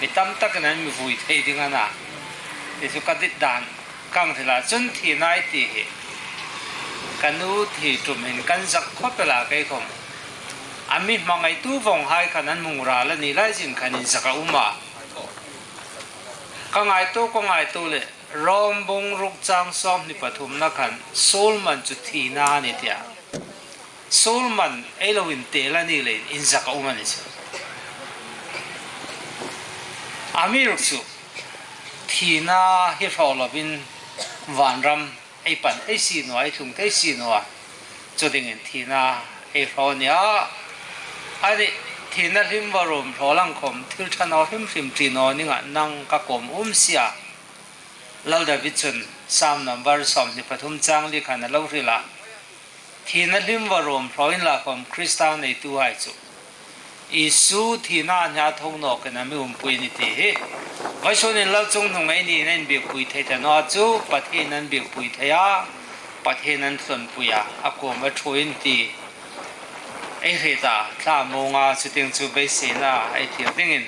Mi tam takin an mi vui thei ding a na. Ti chu ka dit dan ka hang hril a, chun thina ei ti hi ka nu thi ṭum hin kan zak khawp el a kei khawm. A mi hmangaitu vawng hai khan an hung ral a ni lai zing khan inzak a um a. Ka ngaituo, ka ngaituo le Rom bung ruk chang sawmhni pathumna khan Saul man chu thina a ni ti a. Saul man ei lo intel a ni leiin inzak a um a ni chu. Amiruokchu thina hi hraw lovin vanram ei pan ei si naw a, ei tlung thei si naw a. Chu dingin thina ei hraw a ni a. A nih, thina hlim va ruom hraw lang khawm thil ṭha naw hrim hrim ti naw ning a, nang ka kuoma um si a. Lal David chun Sam number sawmhni pathum chang li khan a lo hril a. Thina hlim va ruom hraw inla khawm Krista neituhai chu Isu thina a hnia tho nawkin a mi umpui a ni ti hi. Vawisun hin Lalchungnung ei ni in inbiekpui thei ta naw a chu Pathien an biekpui thei a, Pathien an tlawnpui a, a kuoma ṭhuoiin ti ei hriet a, thlamuonga chutieng chu beiseina ei thlir dingin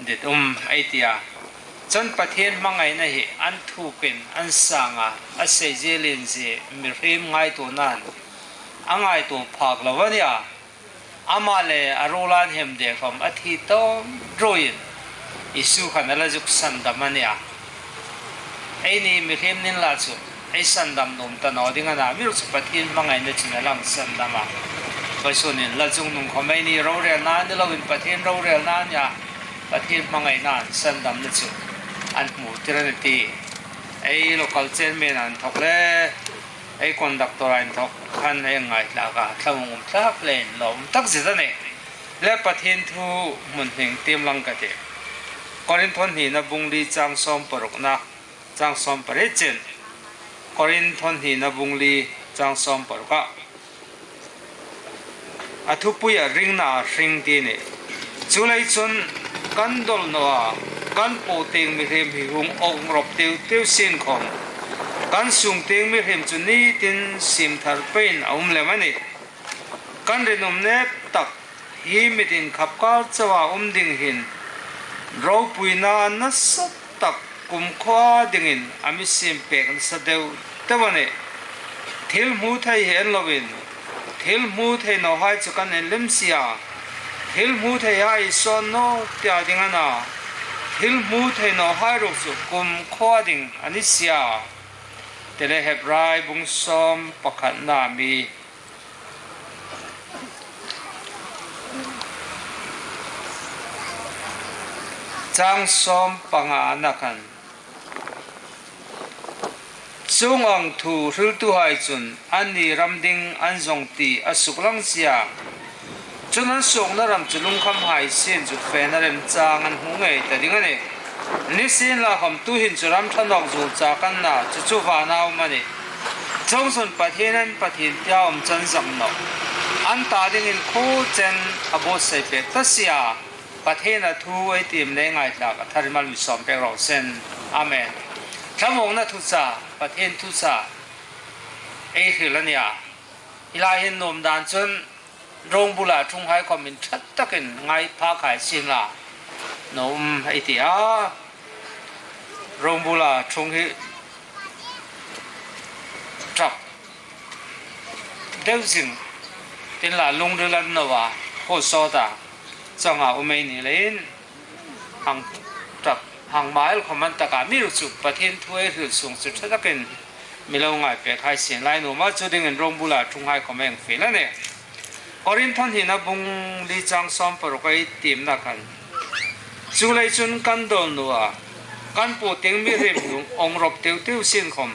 dit um ei ti a. Chun Pathien hmangaina hi an thukin an sang a, a sei zie lien zie mihriem ngaituonain a ngaituo phak lo a ni a. Ama le a ruola an hem dek khawm a thi tawm ruoiin Isu khan a la zuk sandam a ni a. Eini mihriem ni inla chu ei sandam nuom ta naw ding a na, amiruokchu Pathien hmangaina chun a la sandam a. Vawisun hin Lalchungnung khawm eini rorelna ni loin Pathien rorelna a ni a. Pathien hmangaina sandamna chu an hmu tir a ni ti ei local chairman a inthawk le ei conductor a inthawk khan ei ngaithlak a, thlamuong um thlak leiin lawm tak zet a nih. Le Pathien thu hmun hning tiem lang ka tih. Korinthon hnina bung li chang sawm parukna, chang sawm pariet chen. Korinthon hnina bung li chang sawm paruk a. A thupui a ringna a hring ti a nih. Chuleiin chun kan dol naw a, kan puotieng mihriem hi hung awng rop teu teu sien khom, kan sungtieng mihriem chu nitin siem thar peiin a um lem a nih. Kan rinum nep tak hi mit inkhap kar chauha um ding hin ropuina nasa tak kumkhuo dingin a mi siem pek nasa deu deu a nih. Thil hmu thei hi en loin, thil hmu thei nawhai chu kan en lem si a. Thil hmu theihai sawn naw tia ding a na, thil hmu thei nawhai ruok chu kumkhuo ding a ni si a. Ti le Hebrai bung sawm pakhatna mi chang sawm pangana khan. Chuong ang thu hriltuhai chun anni ram ding an zawng ti a suklang si a. Chun an suokna ram chu lungkhamhai sien chu fena remchang an hmu ngei ta ding a nih. Nisienlakhom tuhin chu ram ṭha nawk zuol chak an na, chu chu vana um a nih. Chuongchun Pathien an Pathien tia um chan zak nawh. An ta dingin khuo chen a buotsai pek ta si a. Pathiena thu ei tiem le ngaithlak a thar mal mi sawm pek raw seh. Amen. Thlamuongna thuchah, Pathien thuchah ei hril a nih a. Hi lai hin nuom dan chun rongbula ṭhunghai khom in ṭha takin ngai phak hai sien la, nuom ei ti a. Rongbula ṭhung hi ṭap deu zing tin la lungril an no a, khuo sawta changa um ei ni leiin hang ṭap hang mile khom an taka mi ruok chu Pathien thu ei hril sung chu ṭha takin mi lo ngai pek hai sien la, nuom a, chu dingin rongbula ṭhunghai khom ei fiel a nih. Korinthon hnina bung li chang sawm paruk ei tiemna khan. Chuleiin chun kan dol naw a, kan puotieng mihriem hung awng rop teu teu sien khom,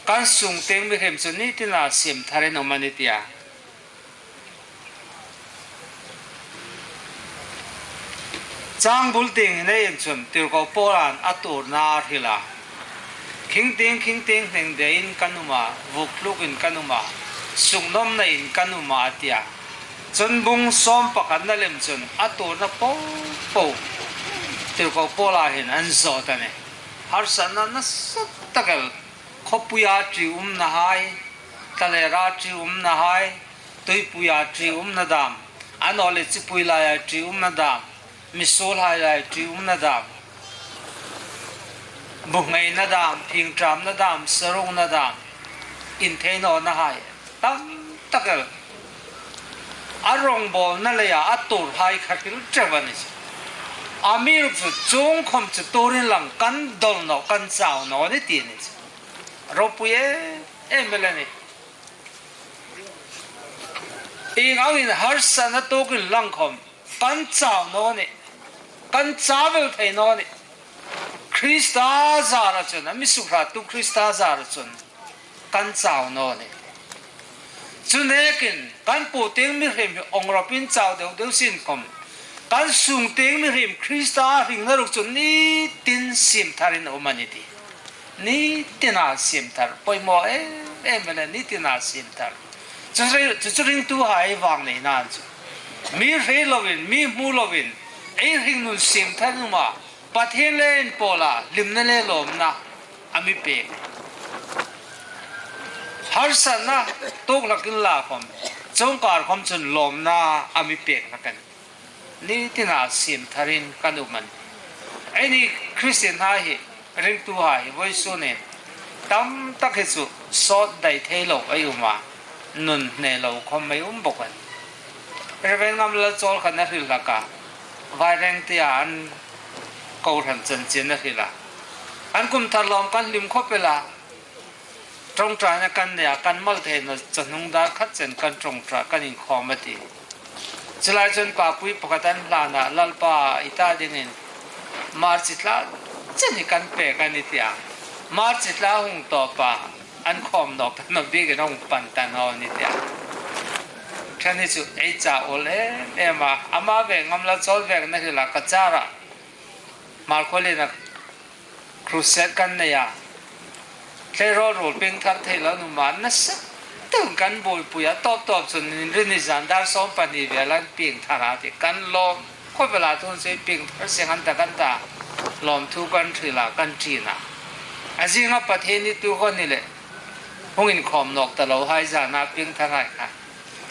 kan sungtieng mihriem chu nitina siem tharin um a nih tia. Chang bul tieng hin ei en chun tirko Paulan a tuorna a hril a. Khingtieng, khingtieng hneng deiin kan um a, vuk tlukin kan um a, suknawmnain kan um a, a ti a. Chun bung sawm pakhatna lem chun a tuorna po po tirko Paula hin an zawt a nih. Harsatna nasa tak el, khawpuia ṭiumna hai, talera ṭiumna hai, tuipuia ṭiumna dam, a naw leh chipui laia ṭiumna dam, misuolhai laia ṭiumna dam, bu ngheina dam, phingṭamna dam, sarungna dam, intheinawna hai tam tak el. A rongbawlna leia a tuorhai kha hril ṭeu a ni chu. Amiruokchu chuong khom chu tuorin lang kan dol naw, kan chau naw a nih ti a ni chu. Ropui em em el a nih. Ieng angin harsatna tuokin lang khom kan chau naw a nih. Kan chau vel thei naw a nih. Krista zara chun, a mi sukhratu Krista zara chun kan chau naw a nih. Chu nekin kan puotieng mihriem hi awng ropin chau deu deu sien khom, kan sungtieng mihriem Krista hringna ruok chu nitin siem tharin a um a nih ti. Nitina siem thar, poimaw em em el a, nitina siem thar. Chu chu, chu chu ringtuhai vang nei nan chu. Mi hril loin, mi hmu loin, ei hringnun siem tharin um a, Pathien le inpawla hlimna le lawmna a mi pek. Harsatna tuok hlakin la khom, chungkar khom chun lawmna a mi pek hlak a nih. Nitina siem tharin kan um a nih. Eini Kristienhai hi, ringtuhai hi, vawisunin tam tak hi chu sawt dai thei lo ei um a, nun hne lo khom ei um bawk a nih. Reverend Ngamlal Chawl khan a hril hlak a, Vairengtia an kohran chanchin a hril a. An kum thar lawm kan hlim khawp el a. Ṭawngṭaina kan nei a, kan mal theina chawhnung dar khat chen kan ṭawngṭai, kan inkhawm a tih. Chu lai chun papui pakhat an hlan a, Lalpa, i ta dingin March thla chen hi kan pek a nih tia. March thla hung tawpa an khawm nawk ta naw biekin hung pan ta naw a nih tia. Kan ni chu ei chau awl em em a, ama ve ngam la, chawl vekna hrila ka chara. Hmarkhawlien a crusade kan nei a. Tleirawl ruol piengthar thei lo nuom a, nasa tak kan buoipui a, tawp tawp chun Inrinni zan dar sawm pahni vel an piengthar a ti. Kan lawm khawp el a, tun chu ei piengthar seng an ta kan ta. Lawmthu kan hril a, kan ṭin a. A zinga Pathienni tu kha ni le, hung inkhawm nawk ta lo hai zana piengthar hai kha.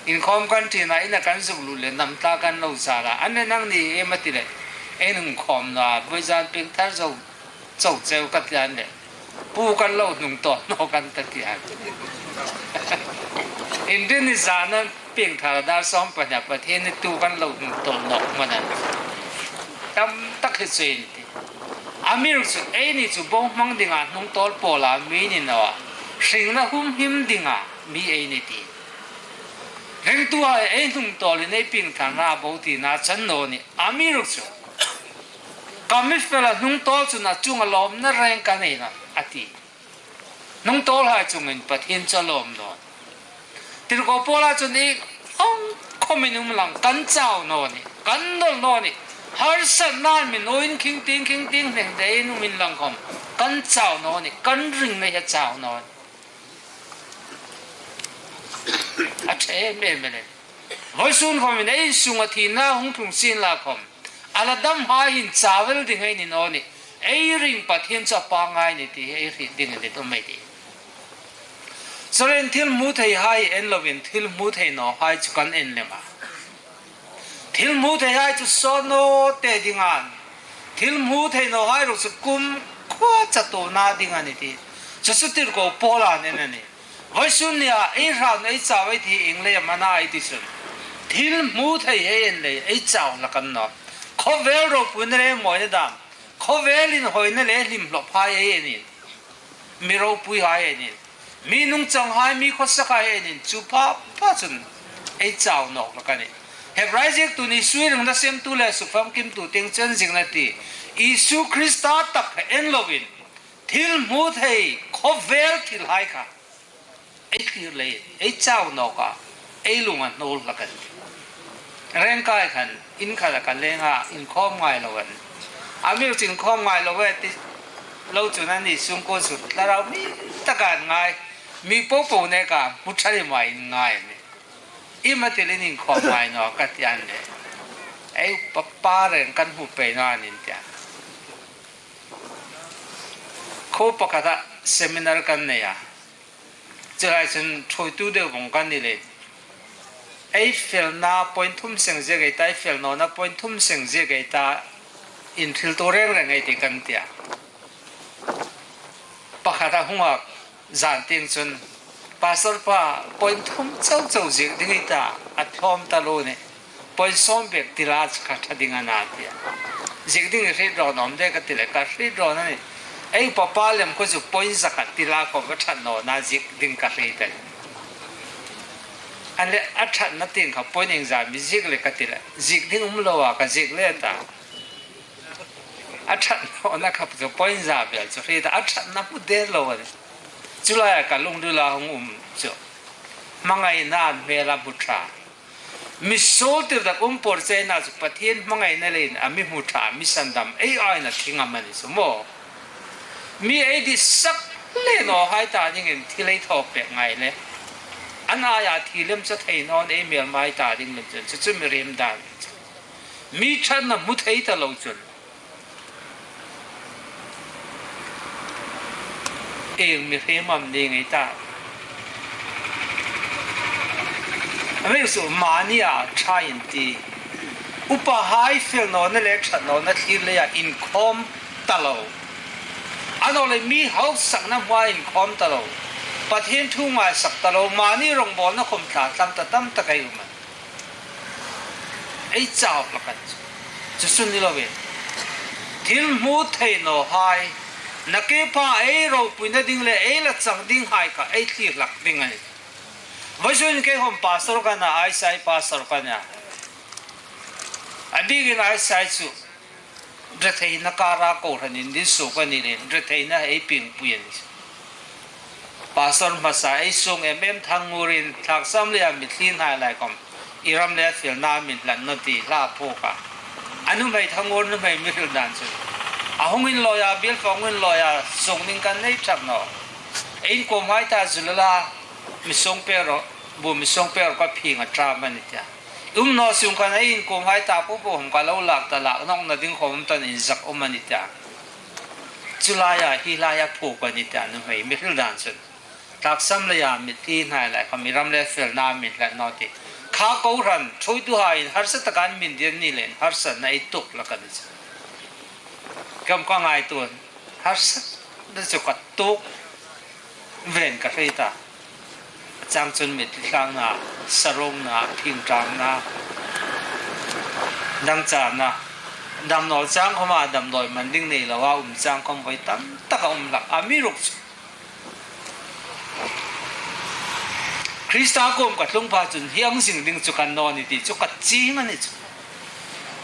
Inkhawm kan ṭin a, ina kan zuk lut le hnam tla kan lo zar a. An le nangni em a ti le, ei hung khawm naw a, vawizan piengthar zo chau cheu ka ti an le, pu kan lo hnungtawl nawk an ta ti an. Inrinni zana piengthar dar sawm pahni Pathienni tu kan lo hnungtawl nawk hman an. Tam tak hi chu ei ni ti. Amiruokchu eini chu bohmang dinga hnungtawl pawla mi ni naw a, hringna humhim dinga mi ei ni ti. Ringtuhai ei hnungtawlin ei piengthar a bo tina chang naw ni. Amiruokchu ka mi fela hnungtawl chun a chunga lawmna reng ka nei nawh a ti. Hnungtawlhai chungin Pathien chu a lawm naw. Tirko Paula chun, i hang khawmin um lang, kan chau naw ni, kan dawl naw ni. Harsatnain mi nuin khing ting khing ting hneng deiin um inlang khawm, kan chau naw ni, kan ringna hi a chau naw ni. A ṭha em em el. Vawisun khawmin ei insunga thina hung tlung sien la khawm, a la damhai hin chau el ding ei ni naw ni. Ei ring Pathien chu a pangngai ni ti hi ei hriet dingin ei tum ei tih. Chuleiin thil hmu theihai en lovin thil hmu thei nawhai chu kan en lem a. Thil hmu theihai chu sawn naw te ding a nih. Thil hmu thei nawhai ruok chu kumkhuoa chatuona ding a nih ti. Chu chu tirko Paula'n a en a nih. Vawisun nia ei hraun ei chau ei thi ieng leiin am a na ei ti chun, thil hmu thei ei en lei ei chau hlak a ni nawh. Khawvel ropuina le mawina dam, khawvel inhawina le hlim hlawphai ei en in, mi ropuihai ei en in, mi nungchanghai, mi khawsakhai ei en in, chu pha pha chun ei chau nawk hlak a nih. Hebrai ziektu ni sui ringna siemtu le sukfamkimtu tieng chen ziekna ti, Isu Krista tak kha en lovin, thil hmu thei khawvel thilhai kha ei thlir lei, ei chau nawk a, ei lung a hnawl hlak a nih. Rengkai khan in khat a ka leng a, inkhawm ngai lo a nih. Amiruokchu inkhawm ngai lo e ti lo chun a ni sungkuo chu thlarau mi taka an ngai, mi popo neka hmu ṭha lem a inngai a nih. Ieng am a ti leiin inkhawm ngai naw ka ti an le, ei upa pa reng kan hmu pei naw a nih ti a. Khuo pakhata seminar kan nei a. Chuleiin chun ṭhuoitu deu vawng kan ni leiin, ei felna point thum seng ziek ei ta, ei fel nawna point thum seng ziek ei ta, inhriltu reng reng ei tih kan ti a. Pakhat a hung a, zan tieng chun, Pastor pa, point thum chau chau ziek ding ei ta, a thlawm taluo nih. Point sawm bek ti la chu kha ṭha ding a na ti a. Ziek ding i hriet rawn awm de ka ti le, ka hriet rawn a nih. Ei upa pa lem kha chu point zakhat ti la khawm a ṭhat nawna ziek ding ka hriet a nih. An le a ṭhatna tieng kha point iengzat mi ziek le ka ti le, ziek ding um lo a ka ziek le ta. A ṭhat nawna kha chu point za vel chu hriet a, a ṭhatna hmu der lo a nih. Chu laia ka lungrila hung um chu, hmangaina an hmela hmu ṭha. Mi suol tirdakum pawr cheina chu Pathien hmangaina leiin a mi hmu ṭha, a mi sandam, ei aia thi ngam a ni chu maw. Mi ei ditsak le nawhai ta dingin thil ei thaw pek ngai le, an aia thi lem chu thei naw nih, ei hmelmahai ta ding lem chun chu chu mihriem dan chu. Mi ṭhatna hmu thei ta lo chun ieng mihriem am ni ngei ta. A mi chu mani a ṭha in ti. Upahai fel nawna le ṭhat nawna thlir leia inkhawm ta lo. A nawleh mi hausakna hmaa inkhawm ta lo. Pathien thu ngaisak ta lo. Mani rongbawlna khawm tla tlang ta tam tak ei um a. Ei chau hlak a nih chu. Chu chu ni lovin, thil hmu thei nawhai, nakie pha ei ropuina ding le ei la chang dinghai kha ei thlir hlak ding a nih. Vawisun kei khawm pastor ka nih a, I C I pastor ka nih a. A bikin I C I chu retheina kara kohranin din suok a ni leiin, retheina ei piengpui a nih. Pastor hmasa ei sung em em Thangngoorin, Thlaksam leia mi thlirhai lai khawm, I ram le felna min hlat naw ti hla phuok a. A nuhmei Thangur nuhmei mi hril dan chu, a hung inlawi a, biel fa hung inlawi a, sung ding kan nei ṭhak naw. Ei inkuomhai ta zu la la, mi sung pek ro, bu mi sung pek ro, ka phing a ṭam a ni tia. I um naw sung khan ei inkuomhai ta po po khom ka lo lak ta, lak nawkna ding khom tan inzak um a ni tia. Chu laia hi laia phuok a ni tia, nuhmei mi hril dan chun. Tlaksam leia mithi hnai lai khom i ram le felna min hlat naw ti. Kha kohran, ṭhuoituhaiin harsa taka an min diem ni leiin harsatna ei tuok hlak a ni chu. Keima ka ngaituo, harsatna chu ka tuok ven ka hre ta. A chang chun mitthli hlakna, sarungna, phingṭangna, dangchana, damnaw chang khoma damdawi man ding nei loa um chang khom voi tam taka um hlak. Amiruokchu Krista kuom ka tlung pha chun hieng zing ding chu ka ni naw ni ti chu ka chieng a ni chu.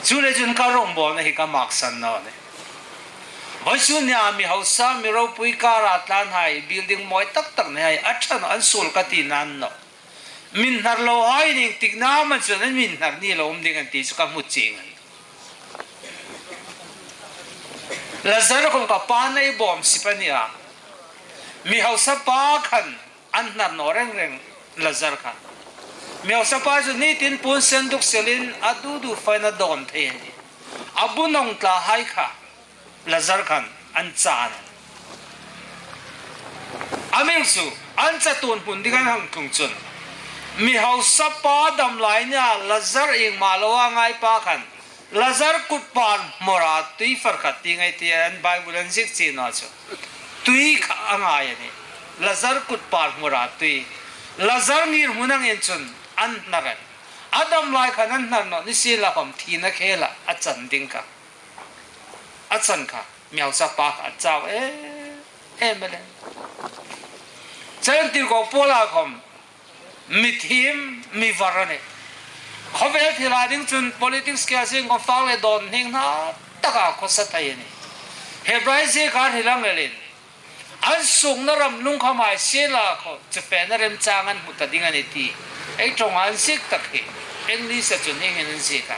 Chuleiin chun ka rawngbawlna hi ka maksan naw ni. Vawisun nia mi hausa, mi ropui kara tlanhai, building mawi tak tak nei hai a ṭha naw an suol ka ti naw ni. Min hnar lohai iengtik am chun an min hnar ni lo um ding an ti chu ka hmu chieng a ni. Lazar khom ka pa nei bawm sip a nia. Mi hausa pa khan an hnar naw reng reng, Lazar khan. Mi hausa pa chu nitin puon sen duk selin a dudu fain a dawn thei a ni. A bu nawng tlahai kha Lazar khan an chan. Amiruokchu an chatuon hmun ding an hang tlung chun, mi hausa pa dam lai nia Lazar iengma lo a ngai pa khan Lazar kut par hmawra tui far khat ti ngai ti an Bible an ziek chie naw chu. Tui kha a ngai a ni. Lazar kut par hmawra tui. Lazar ngirhmun angin chun an hnar a ni. A dam lai khan an hnar naw ni sienla khom thina khela a chan ding kha. A chan kha mi hausa pa kha a chau em em a le. Chuleiin tirko Paula khom mi thiem, mi var a nih. Khawvel thila ding chun politics kha seng khom fak le dawn hning hna taka khawsa thei a nih. Hebrai zieka hril ang elin, an sungna ram lungkham hai sienla khaw chu fena remchang an hmu ta ding a ni ti ei ṭawnga an ziek tak hi. English-a chun hieng hin an ziek a.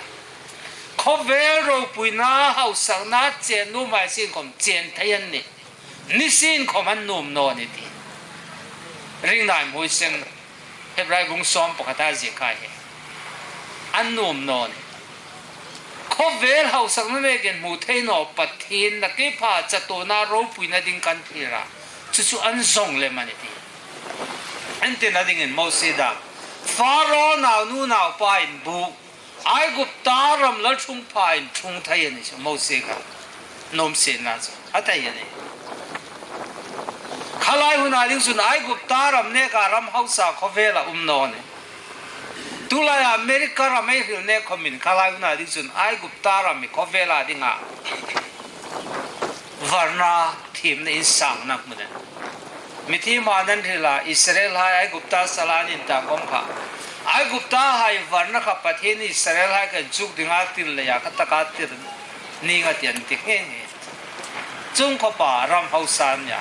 Khawvel ropuina hausakna chen nuom hai sien khom chen thei an nih. Ni sien khom an nuom naw ni ti. Ringna hmu seng, Hebrai bung sawm pakhata zieka hi. An nuom naw ni. Khawvel hausakna nekin hmu thei naw Pathien nakie pha chatuona ropuina ding kan thlir a. Chu chu an zawng lem a ni ti. Entirna dingin Mosie dam, Faro naunu naupa inbuk, Aigupta ram lalṭhungpha inṭhung thei a ni chu Mosie kha. Nuom sienla chu a thei a nih. Khalai huna ding chun Aigupta ram neka ram hausa khawvela um naw ni. Tulaia America ram ei hril nek khomin khalai huna ding chun Aigupta ram hi khawvela dinga varna thiemna insangna hmun a nih. Mithiema nan hrila Israelhai Aigupta sala an intak khom kha, Aiguptahai varna kha Pathien Israelhai kha inchuk dinga tir leia khataka tir ning a ti an ti nghe nghe. Chuong khawpa ram hausa nia.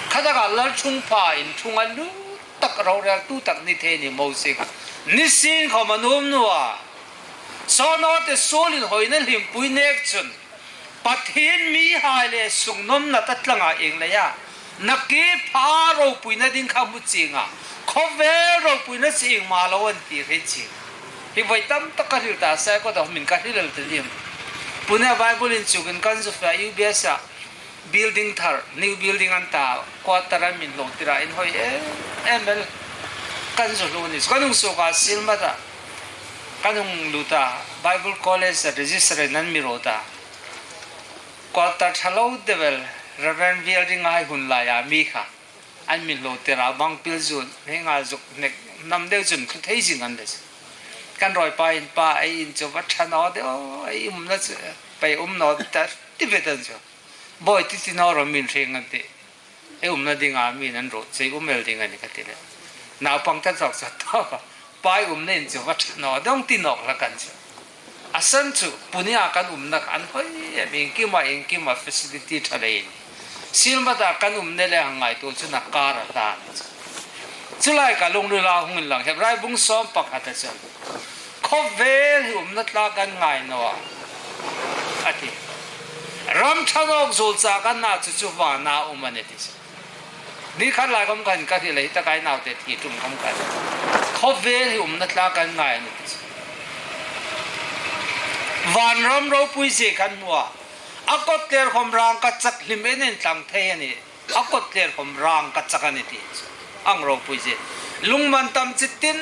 Khataka lalṭhungpha inṭhung a, lu tak roreltu tak ni thei ni Mosie kha. Ni sien khom a nuom naw a. Saw naw te suolin hoina hlimpui nek chun Pathien mihai le sungnawmna ta tlanga ieng leia nakie pha ropuina ding kha hmu chienga, khawvel ropuina chu iengma lo an ti hre chieng. Hi voi tam tak ka hril ta, Saikot-a khom ka hril el ta ding. Pune Bible inchukin kan zu fe a, U B S-a building thar, new building an ta, quarter an min lo tir a, inhoi em em el. Kan zu hlu ni chu kan hung suok a, Sielmat-a kan hung lut a, Bible College-a register-in an mi rawt a. Quarter ṭha lo deu el, Reverend Vial Ringhai hun laia mi kha an min lo tir a, bang pil zuk, heng a zuk nek hnam deu chun thlu thei zing an le. Kan rawipa in, "Pa, ei in chu va ṭha naw de aw, ei umna chu pei um naw ta," ti ve ta chu. "Bawi, ti ti naw ro, min hre ngang," ti. "Ei umna dinga mi an rawt chu ei um el ding a nih," ka ti le. Naupang ta zawk zawk ta, "Pa, ei umna in chu va ṭha naw de aw," ti nawk hlak an chu. A san chu, Pune-a kan umna kha an hoi em, iengkima, iengkima facility ṭha leiin. Sielmat-a kan umna le hang ngaituo chu a kar a hlan chu. Chu lai ka lungrila hung inlang, Hebrai bung sawm pakhata chun, Khawvel hi umna tlak kan ngai naw a, a ti. Ram ṭha nawk zuol cha kan na chu chu vana um a nih ti chu. Ni khat lai khom khan ka hril a, hi taka ei naute thi ṭum khom khan. Khawvel hi umna tlak kan ngai a nih ti chu. Vanram ropui zie kan hmu a. A kawtler khom rangkachak hlim en en tlang thei a nih. A kawtler khom rangkachak a nih ti chu. Ang ropui zie. Lungmantam chi tin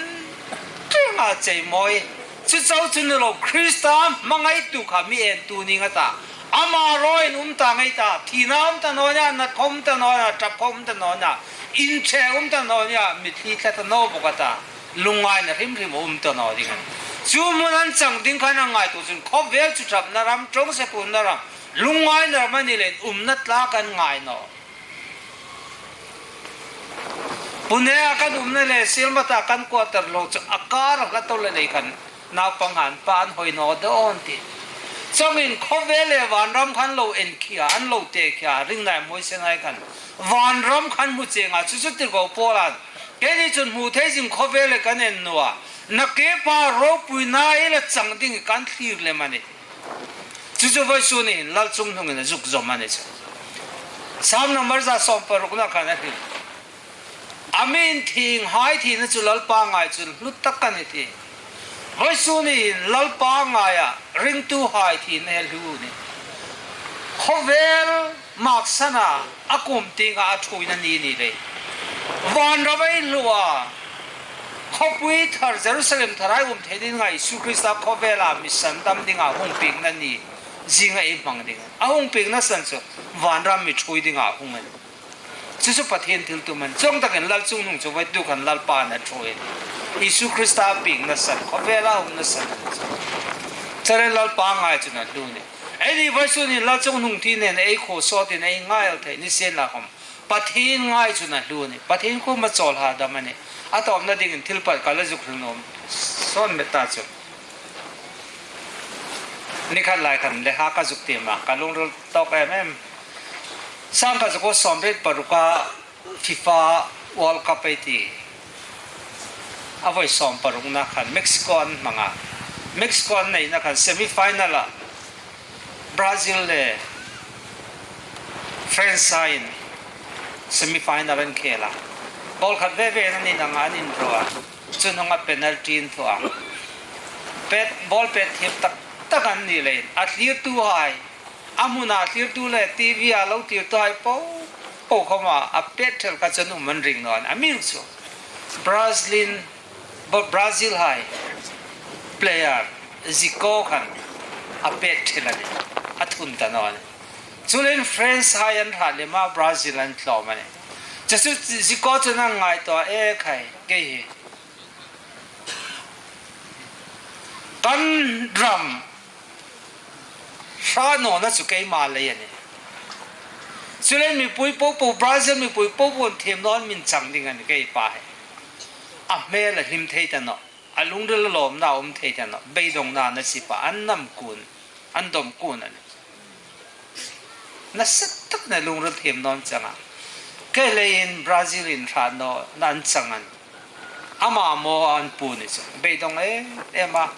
ṭinga chei mawi. Chu chau chu ni lo, Krista hmangaitu kha mi entu ning a ta. Ama rawiin um ta ngei ta. Thina um ta naw nia, nat khom um ta naw nia, ṭap khom um ta naw nia. Inṭhe um ta naw nia, mitthli tla ta naw bawk a ta. Lungngaina hrim hrim um ta naw ding a nih. Chu hmun an chang ding khan a ngaituo chun khawvel chu ṭapna ram, ṭawngse puonna ram, lungngaina ram a ni leiin umna tlak kan ngai naw. Pune-a kan umna le Sielmat-a kan quarter lo chu a kar a hla to le lei khan naupang han pa an hoi naw dawn ti. Chuongin khawvel le vanram khan lo en khia, an lo te khia, ring nai mawi se nai khan. Vanram khan hmu chienga chu chu tirko Paulan, keini chun hmu thei zing khawvel le kan en naw a. Nakie pa ropuina ei la chang ding kan thlir lem a nih. Chu chu vawisun hin Lalchunghnungin a zuk zawm a nih chu. Sam number za sawm parukna khan a hril. A mi inthienghai thina chu Lalpa ngai chu hlu tak a nih ti. Vawisun hin Lalpa ngaia ringtuhai thina hi a hlu a nih. Khawvel maksana a kum tienga a ṭhuoina ni ni lei. Vanram ei hlu a. Khawpui thar Jerusalem thara ei um thei ding a, Isu Krista khawvela mi sandam dinga hung piekna ni zinga ei hmang ding. A hung piekna san chu vanram mi ṭhuoi dinga hung a nih. Chu chu Pathien thiltum a nih. Chuong takin Lalchungnung chu vawituk khan Lalpa'n a ṭhuoi a nih. Isu Krista piekna san, khawvela umna san a nih chu. Chuleiin Lalpa ngai chun a hlu a nih. Eini vawisun hin Lalchungnung thi nen ei khuo sawtin ei ngai el thei ni sien la khom, Pathien ngai chun a hlu a nih. Pathien kuoma chawl hadam a nih. A tawpna dingin thil pakhat ka la zuk hril nuom sawn met ta chu. Ni khat lai khan lekha ka zuk tiem a, ka lungril tawk em em. Sangkhat zakuo sawmriet paruka FIFA World Cup ei ti. A vawi sawm parukna khan Mexico an hmang a. Mexico an neina khan semi final-a Brazil le France-in semi final an khel a. Goal khat ve ve an inang a, an indraw a. Chu hnunga penalty an thaw a. Pet, ball pet thiep tak tak an ni leiin a thlirtuhai, a hmuna thlirtu le TV-a lo thlirtuhai po po khoma a pet thel kha chu an um an ring naw a nih. Amiruokchu Brazil-in, Bra-, Brazil-hai player Zico khan a pet thel a nih. A thun ta naw a nih. Chuleiin France-hai an hrat lem a, Brazil an tlawm a nih. Chu chu Zico chun a ngaituo a, e khai, kei hi kan ram hrat nawna chu keima lei a nih. Chuleiin mipui po po, Brazil mipui po po thiem naw min chang ding a nih kei pa hi. A hmel a hlim thei ta naw, a lungril a lawmna a um thei ta naw, beidongna a na sip a, an nam kun, an dom kun a nih. Nasa takin a lungril thiem naw an chang a. Kei leiin Brazil-in hrat nawna an chang a nih. Ama maw an pu ni chu. Beidong em em a.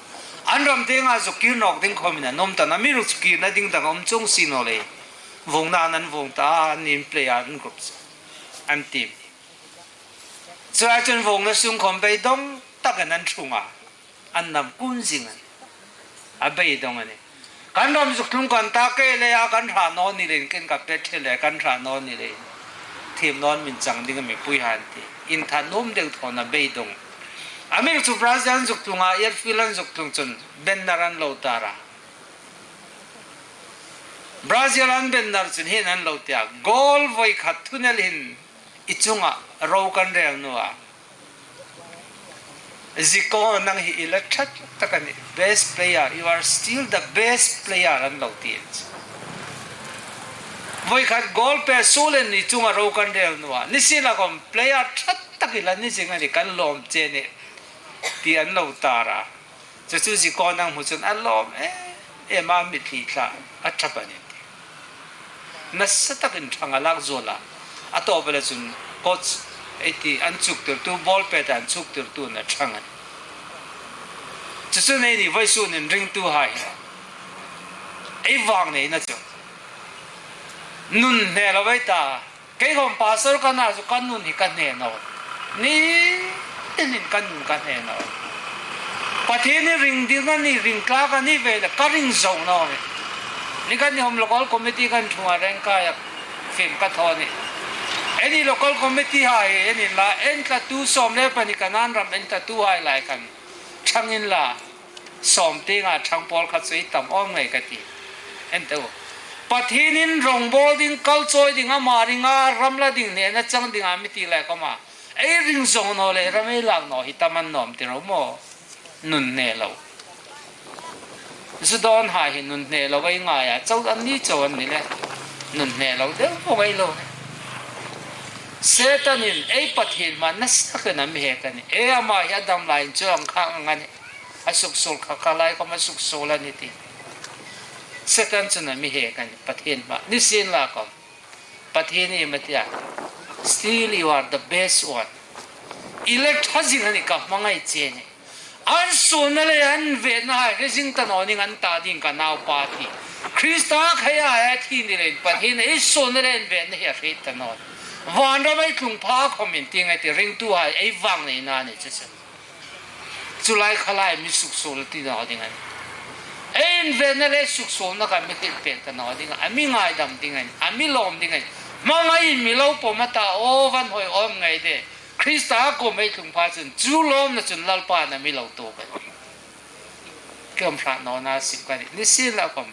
An ram tienga zuk kir nawk ding khomin a nuom ta a, amiruokchu kirna ding dang a um chuong si naw leiin vuongna an vuong ta a, an player an group chu. An team. Chuleiin chun vuongna sung khom beidong takin an ṭhung a. An nam kun zing a nih. A beidong a nih. Kan ram zuk tlung kan ta, kei leia kan hrat naw ni leiin, keiin ka pet thel le kan hrat naw ni leiin thiem naw min chang ding a, mipuihai an ti. Inthanuom deu thawna beidong. Amiruokchu Brazil an zuk tlung a, airfield an zuk tlung chun banner an lo tar a. Brazil an banner chun hieng hin an lo ti a, goal vawi khat thunel hin i chunga ro kan rel naw a. Zico, nang hi i la ṭha tak a nih, best player, you are still the best player an lo ti a. Vawi khat goal pet suol hin i chunga ro kan rel naw a. Nisienlakhom player ṭha tak i la ni zing a nih, kan lawm che a nih, ti an lo tar a. Chu chu Zico-in a hmu chun a lawm em em a, mitthli tla a ṭap a nih. Nasa takin ṭhang a lak zuol a. A tawp el chun coach ei ti, an chuktirtu, ball pet an chuktirtu a ṭhang a nih. Chu chu nei ni vawisun in ringtuhai. Ei vang neina chu. Nun hne lo ei ta. Kei khom pastor ka na chu ka nun hi ka hne naw. Ni tin in ka nun ka hne naw. Pathien hi ring ding a ni, ring tlak a ni ve le ka ring zo naw ni. Ni ka ni hom local committee kan thunga rengkai a fim ka thaw ni. Eni local committee hai, eni la, entlatu sawm le pahni Kanan ram entlatuhai lai kan. Thang in la, sawm tienga thang pawl khat chu i tam awm ngei ka ti. En teh u. Pathienin rawngbawl ding, kalchawi ding, ama ringa ram la ding, hnena chang dinga mi ti lai khoma. Ei ring zo naw le, ram ei lak naw hi tam an nawm ti ro maw. Nun hne lo. Zu dawnhai hi nun hne lo ei ngai a, chau an ni chau an ni le. Nun hne lo deu vawng ei lo. Setanin ei Pathien hma nasa khan a mi hek a nih. Ei ama hi a dam lai in chu ang khang ang a nih. A suksuol kha kha lai khom a suksuol a nih ti. Setan chun a mi hek a nih, Pathien hma. Nisienlakhom. Pathien iem a ti a. Still you are the best one. I la ṭha zing a nih, ka hmangai che a nih. An suolna le an vetna hai hre zing ta naw ning an ta ding ka naupa ti. Krista kheia hai a thi ni leiin Pathien ei suolna le an vetna hi a hriet ta naw. Vanram ei tlung pha khomin ti ngai ti ringtuhai ei vang neina a nih chu chu. Chu lai kha lai mi suksuol ti naw ding a nih. Ei invenna le suksuolna kha mi hriet pek ta naw ding a, a mi ngaidam ding a nih, a mi lawm ding a nih. Hmangai mi lo pawm a ta, aw van hoi awm ngei de. Krista kuoma ei tlung pha chun, chu lawmna chun Lalpan a mi lo tuok a nih. Kei um hrat nawna sim ka nih. Nisienlakhom.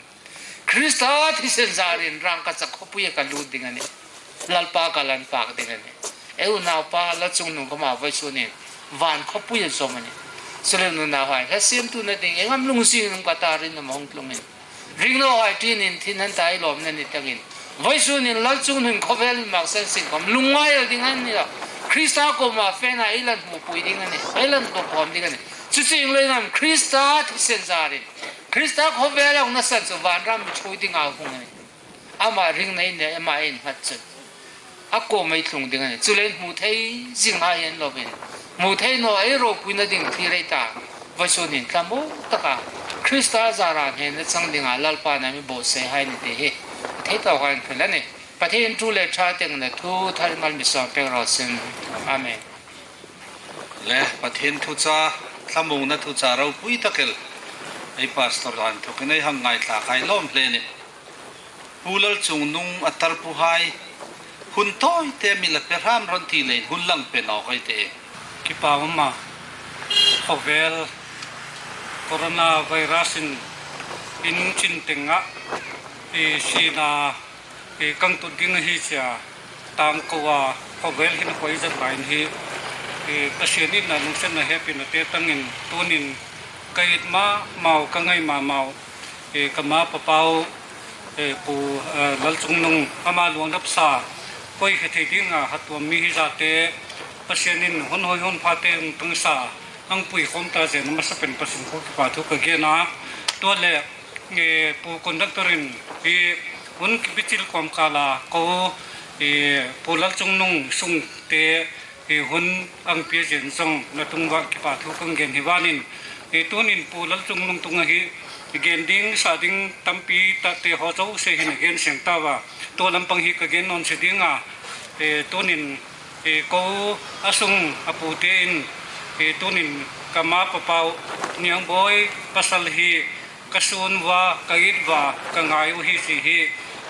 Krista thisen zarin rangkachak khawpuia ka lut ding a nih. Lalpa ka lan pak ding a nih. Ei unaupa Lalchungnung khoma vawisun in van khawpuia zawm a nih. Chuleiin unauhai, hla siemtuna ding, ei ngam lungsiet in um ka ta, rinum a hung tlung in. Ring nawhai ṭin in thin han ta ei lawmna ni takin. Vawisun in Lalchungnung khawvel in maksan sin khom lungngai el ding a nih a. Krista kuoma fena ei lan hmupui ding a nih. Ei lan tlawmkhawm ding a nih. Chu chu ieng leiin am Krista thisen zarin. Krista khawvel a hung nasan chu vanram mi ṭhuoi dinga hung a nih. Ama ring nei nei, ama innghat chun. A kuoma ei tlung ding a nih. Chuleiin hmu thei zinghai en lovin. Hmu thei naw ei ropuina ding thlir ei ta. Vawisun in thlamuong taka. Krista zara hnena chang dinga Lalpan a mi buotsai hai ni ti hi. Thei tawk hai an hril a nih. Pathien thu le ṭha tengna thu thar mal mi sawm pek raw se. Amen. Le, Pathien thuchah, thlamuongna thuchah ropui tak el. Ei pastor a inthokin ei hang ngaithlak hai lawm hle a nih. Pu Lalchungnung a tarpuhai, hun tawite mi la pe hram rawh ti leiin hun lang pe nawk ei tih. Kipa um a, khawvel coronavirus in in chin tenga, i sina, i kang tut ding hi chia, tang ko a, khawvel hin koi zat lai hi, i Pathien in a lungsenna hepina te tangin tunin ka it ma mau, ka ngai ma mau, i ka ma pa pau, i Pu, eh, Lalchungnung ama luang dap sa, koi he thei dinga hatuam mi hi zate, Pathien in hun hoi hun pha te hung tang sa, ang pui khom ta zen masa pen Pathien ko kipa thu ka gen a, tua le, eh, Pu conductor in, i hun kibichil kom kala, ko, i Pu Lalchungnung sung te, i hun ang pia zen zong na tung va kipa thu kang gen hi vanin, i tunin Pu Lalchungnung tunga hi, i gen ding sa ding tampi ta te ho zo se hin gen seng ta va, tua lampang hi ka gen nawn se dinga, i tunin, i ko a sung a pu te in, i tunin ka ma pa pau Niangboi pasal hi ka sun va, ka it va, ka ngai u hi si hi,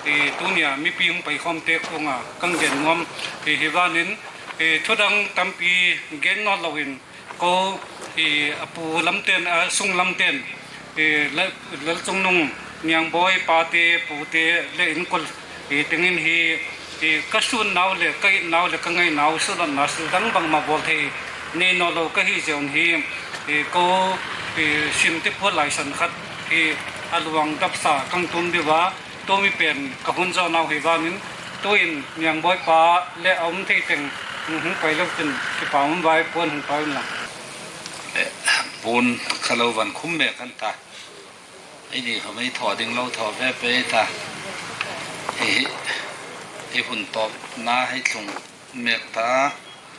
i tunia mipi hung pai khom te kunga kang gen nuam, i hi vanin, i thudang tampi gen nawn loin, ko, i a pu lam ten, a sung lam ten, i Lal-, Lalchungnung Niangboi pa te, pu te, le inkol, i tengin hi, i ka sun nau le, ka it nau le, ka ngai nau, sun na sil dang bang ma bawl thei nei naw lo ka hi zeun hi, i ko, i sim te phu lai san khat, i a luang dap sa kang tum di va, tu mi pen ka hun zo nau hi vanin, tuin Niangboi pa le a um thei teng, hung pai lo tin, kipa um vai puon hung pai un lang. Eh, puon ka lo van khum mek an ta. Ei ni khom ei thaw ding lo thaw ve pei ta. Hi, hi, hi hun tawpna hei tlung mek ta.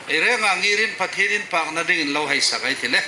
Ei renga ngirin Pathien inpakna dingin lo hei sak ei ti le.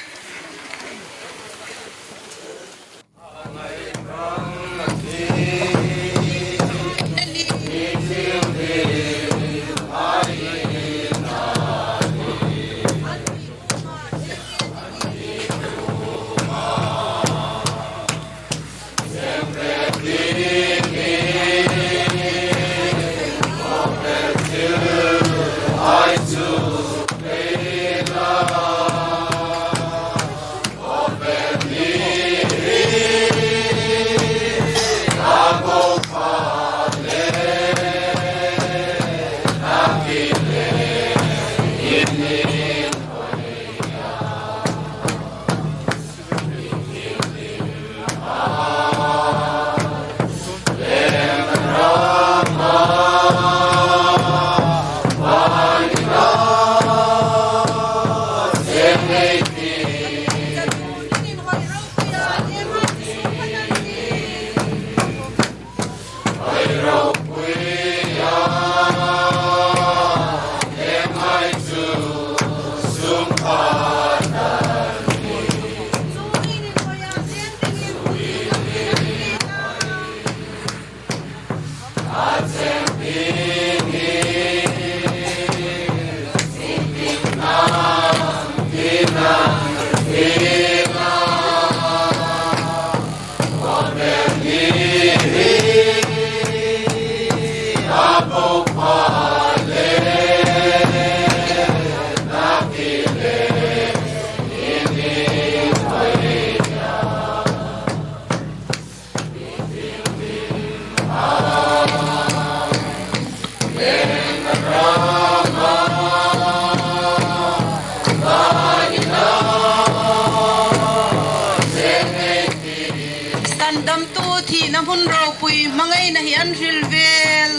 Sandamtu thina hmun ropui hmangaina hi an hril vel.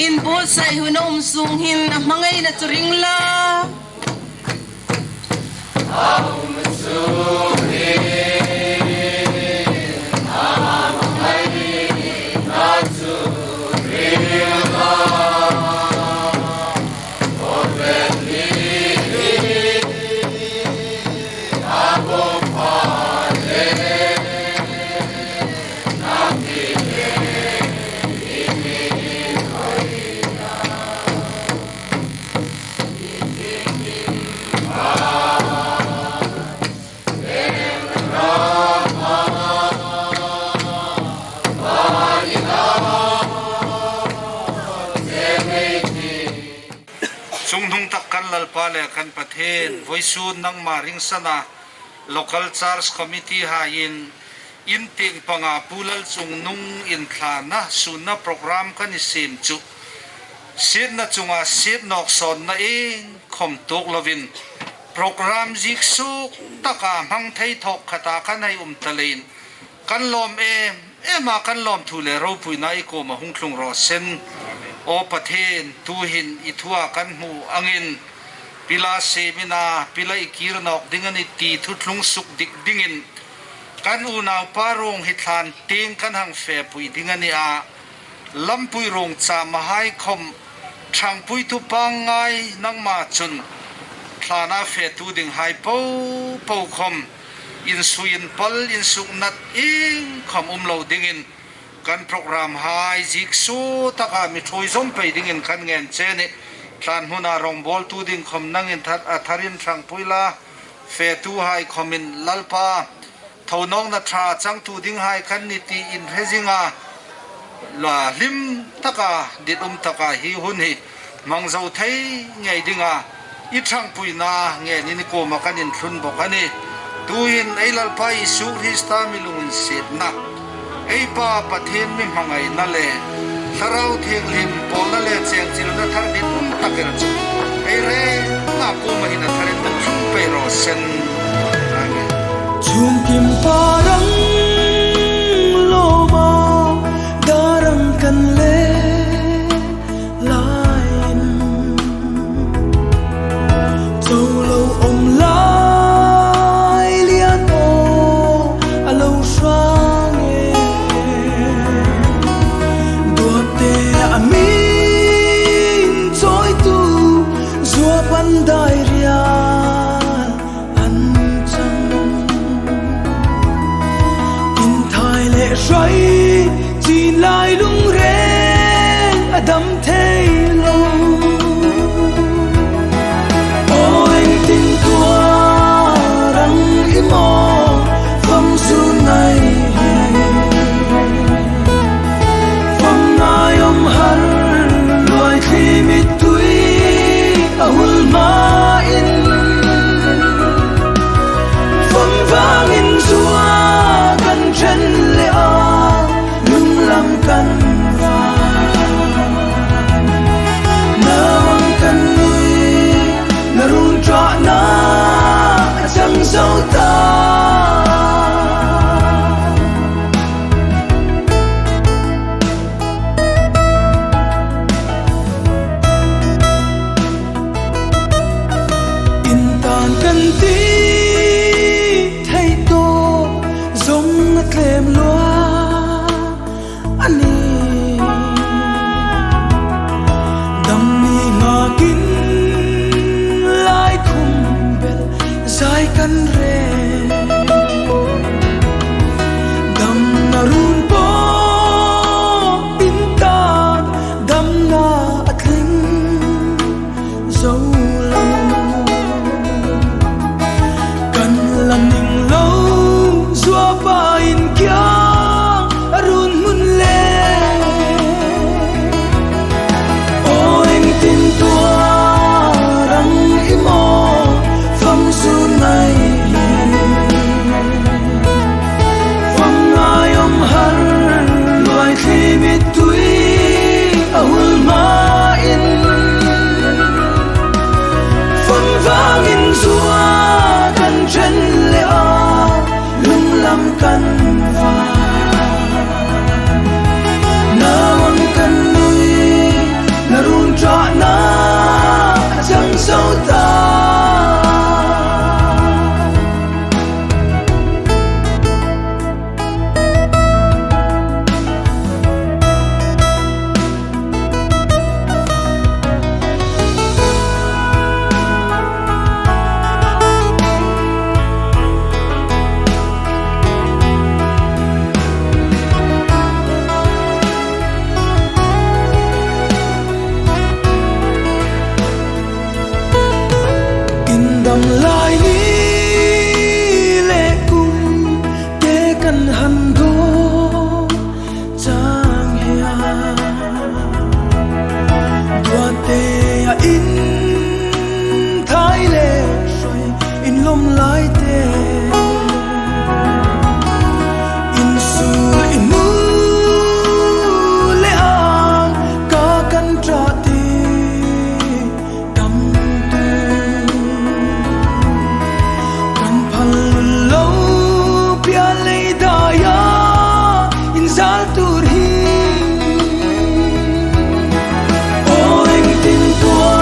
Inbuotsai hun a um sung hin a hmangaina chu ring la. Chungnung tak kan Lalpa le kan Pathien, vawisun nangma ringsana local church committee haiin in tieng panga Pu Lalchungnung inthlana sunna program kan siem chu sietna chunga siet nawk sawnna iengkhom tuok lovin, program ziek suok taka hmang thei thawk khata kan hei um ta leiin, kan lawm em em a, kan lawmthu le ropuina i kuoma hung tlung raw se. Aw Pathien, tuhin i thua kan hmu angin, pila siem ina, pila i kir nawk ding a nih ti thu thlung suk dik dingin, kan unaupa ruong hi thlan tieng kan hang fepui ding a nih a, lampui ruong chama hai khom, ṭhangpuitu pangngai nangma chun thlana fetu ding hai po po khom, insui inpal, insuknat iengkhom um lo dingin, kan program hai ziek suok taka mi ṭhuoi zawm pei dingin kan ngen che a nih. Thlan hmuna rawngbawltu ding khom nangin thar, a tharin ṭhangpui la, fetu hai khomin Lalpa, thonawkna ṭha changtu ding hai kan ni ti inhre zinga, la hlim taka, dit um taka hi hun hi hmang zo thei ngei dinga i ṭhangpuina ngenin i kuoma kan inthlun bawk a nih. Tuhin ei Lalpa Isu Krista mi lunginsietna, ei Pa Pathien mi hmangaina le Thlarau Thienghlim pawlna le chengchilna thar dit um tak el chu ei renga kuoma hin a tharin hung tlung pei raw se. Amen. Chungkim parang lawma darang kan le laiin, chau lo awm lai lian aw, a lo hrang e. Duakte a mi dai rial an chang. Inthai le hrui chin lai lungreng a dam thei lo. Aw, engtin tua rang i maw, fam sun ngai hi. Fam ngai awm har, luai thli mittui a hul hmain. Fam vangin zua kan ṭhen le a, lunglam kan va. Naw ang kan nui, na run ṭahna a chang zo ta. Intan kan ti thei tawk zawng a tlem lua a ni. Dam ni ngakin lai khum bel zai kan rem. Damna run pawh intan damna a tling zo lo. Kan la ning lo, zuapa inkiang a run hmun le. Aw, engtin tua rang i maw, fam sun ngai hi. Fam ngai awm har, luai thli mittui a hul hmain. Fam vangin zua kan ṭhen le a, lunglam kan va. Naw ang kan nui, na run ṭahna a chang zo ta. Indam lai ni le kum te kan han do chang hia. Duate a in thai le hrui in lawm lai te. In sul in mu le ang ka kan ṭah ti. Kan phal lo pia lei daia inzal tur hi. Aw, engtin tua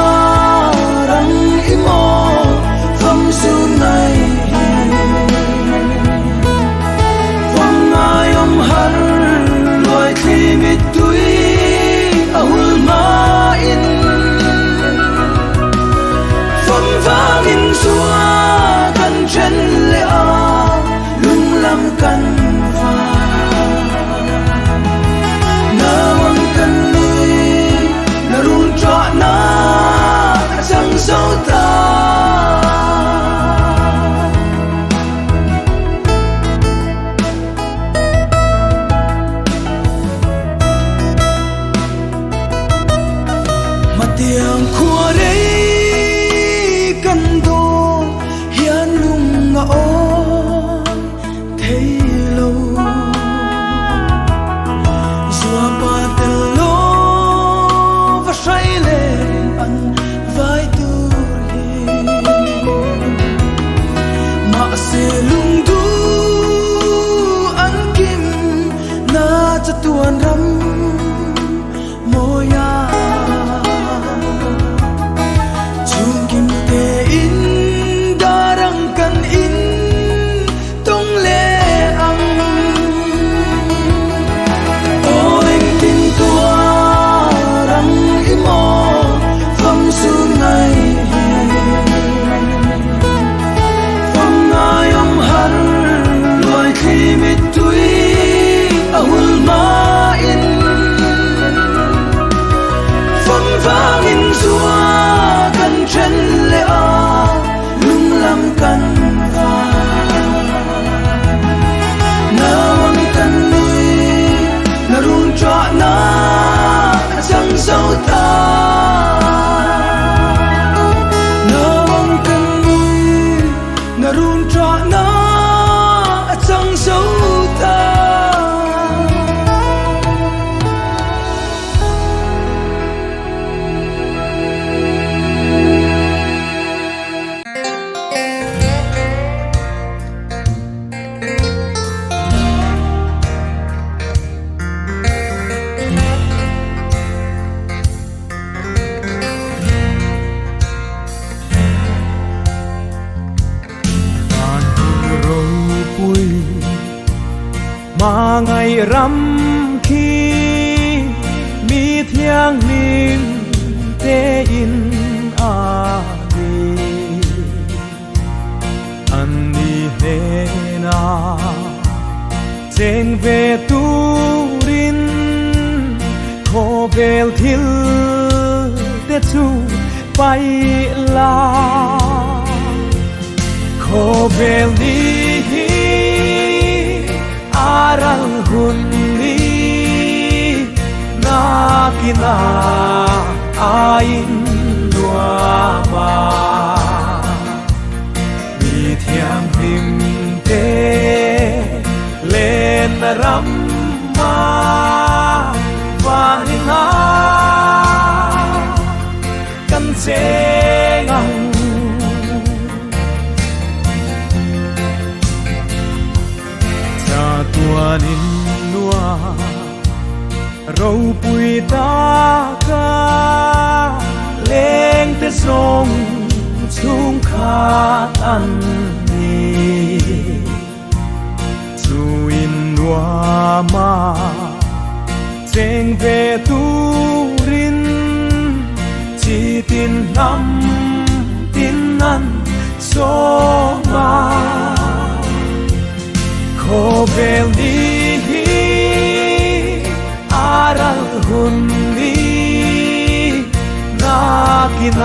Pangngai ram khi mi thianghlim tein a ni. Anni hnena cheng ve turin khawvel thil te chu paih la. Khawvel ni hi a ral hun ni nakin a innuom a. Mi thianghlim te lenna rama vanina kan cheng ang. Chatuan innuom a ropui taka lengte zawng chung khat an ni. Chu innuoma cheng ve turin chi tin hnam tin an sawm a. Khawvel ni hi a ral hun ni nakin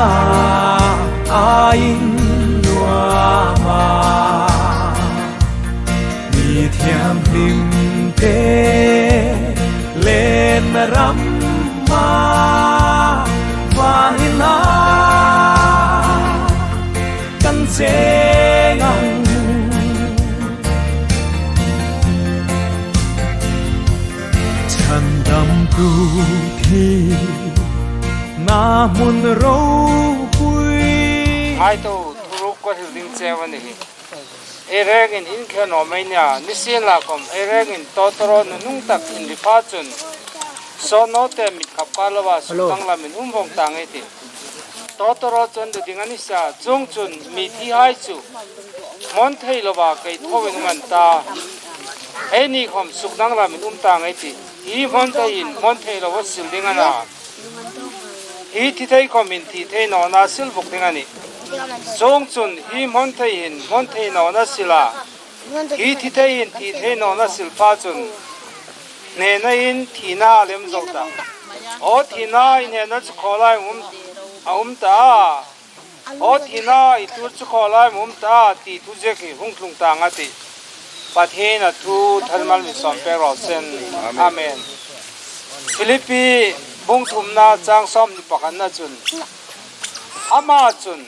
a innuom a. Mi thianghlim te lenna rama vanina kan cheng ang. Chhandamtu thina hmun ropui. Ngaituo thuruk ka hril ding cheu a ni hi. Ei rengin in khe naw mei nia, nisienlakhawm ei rengin tawtawrawna nunung tak inri pha chun, sawn nawte mit khap kar loa suk danglamin um vawng tang ei tih. Tawtawraw chu an du ding a ni sa, chuongchun mithihai chu hmawn thei loa kei tho in um an ta. Eini khawm suk danglamin um tang ei tih. Hi hmawn theiin hmawn thei loa sil ding a na. Hi thi thei khawmin thi thei nawna sil bawk ding a nih. Chuongchun hi hmawn thei hin hmawn thei nawna sil a, hi thi thei hin thi thei nawna sil pha chun, hnena in thina a lem zo ta. Aw thina, i hnena chu khaw lai um, a um ta a. Aw thina, i tuor chu khaw lai um ta, ti thu ziek hi hung tlung tang a tih. Pathien a thu thalmal mi sawm pek raw seh. Amen. Philippi bung thumna chang sawmhni pakhatna chun, ama chun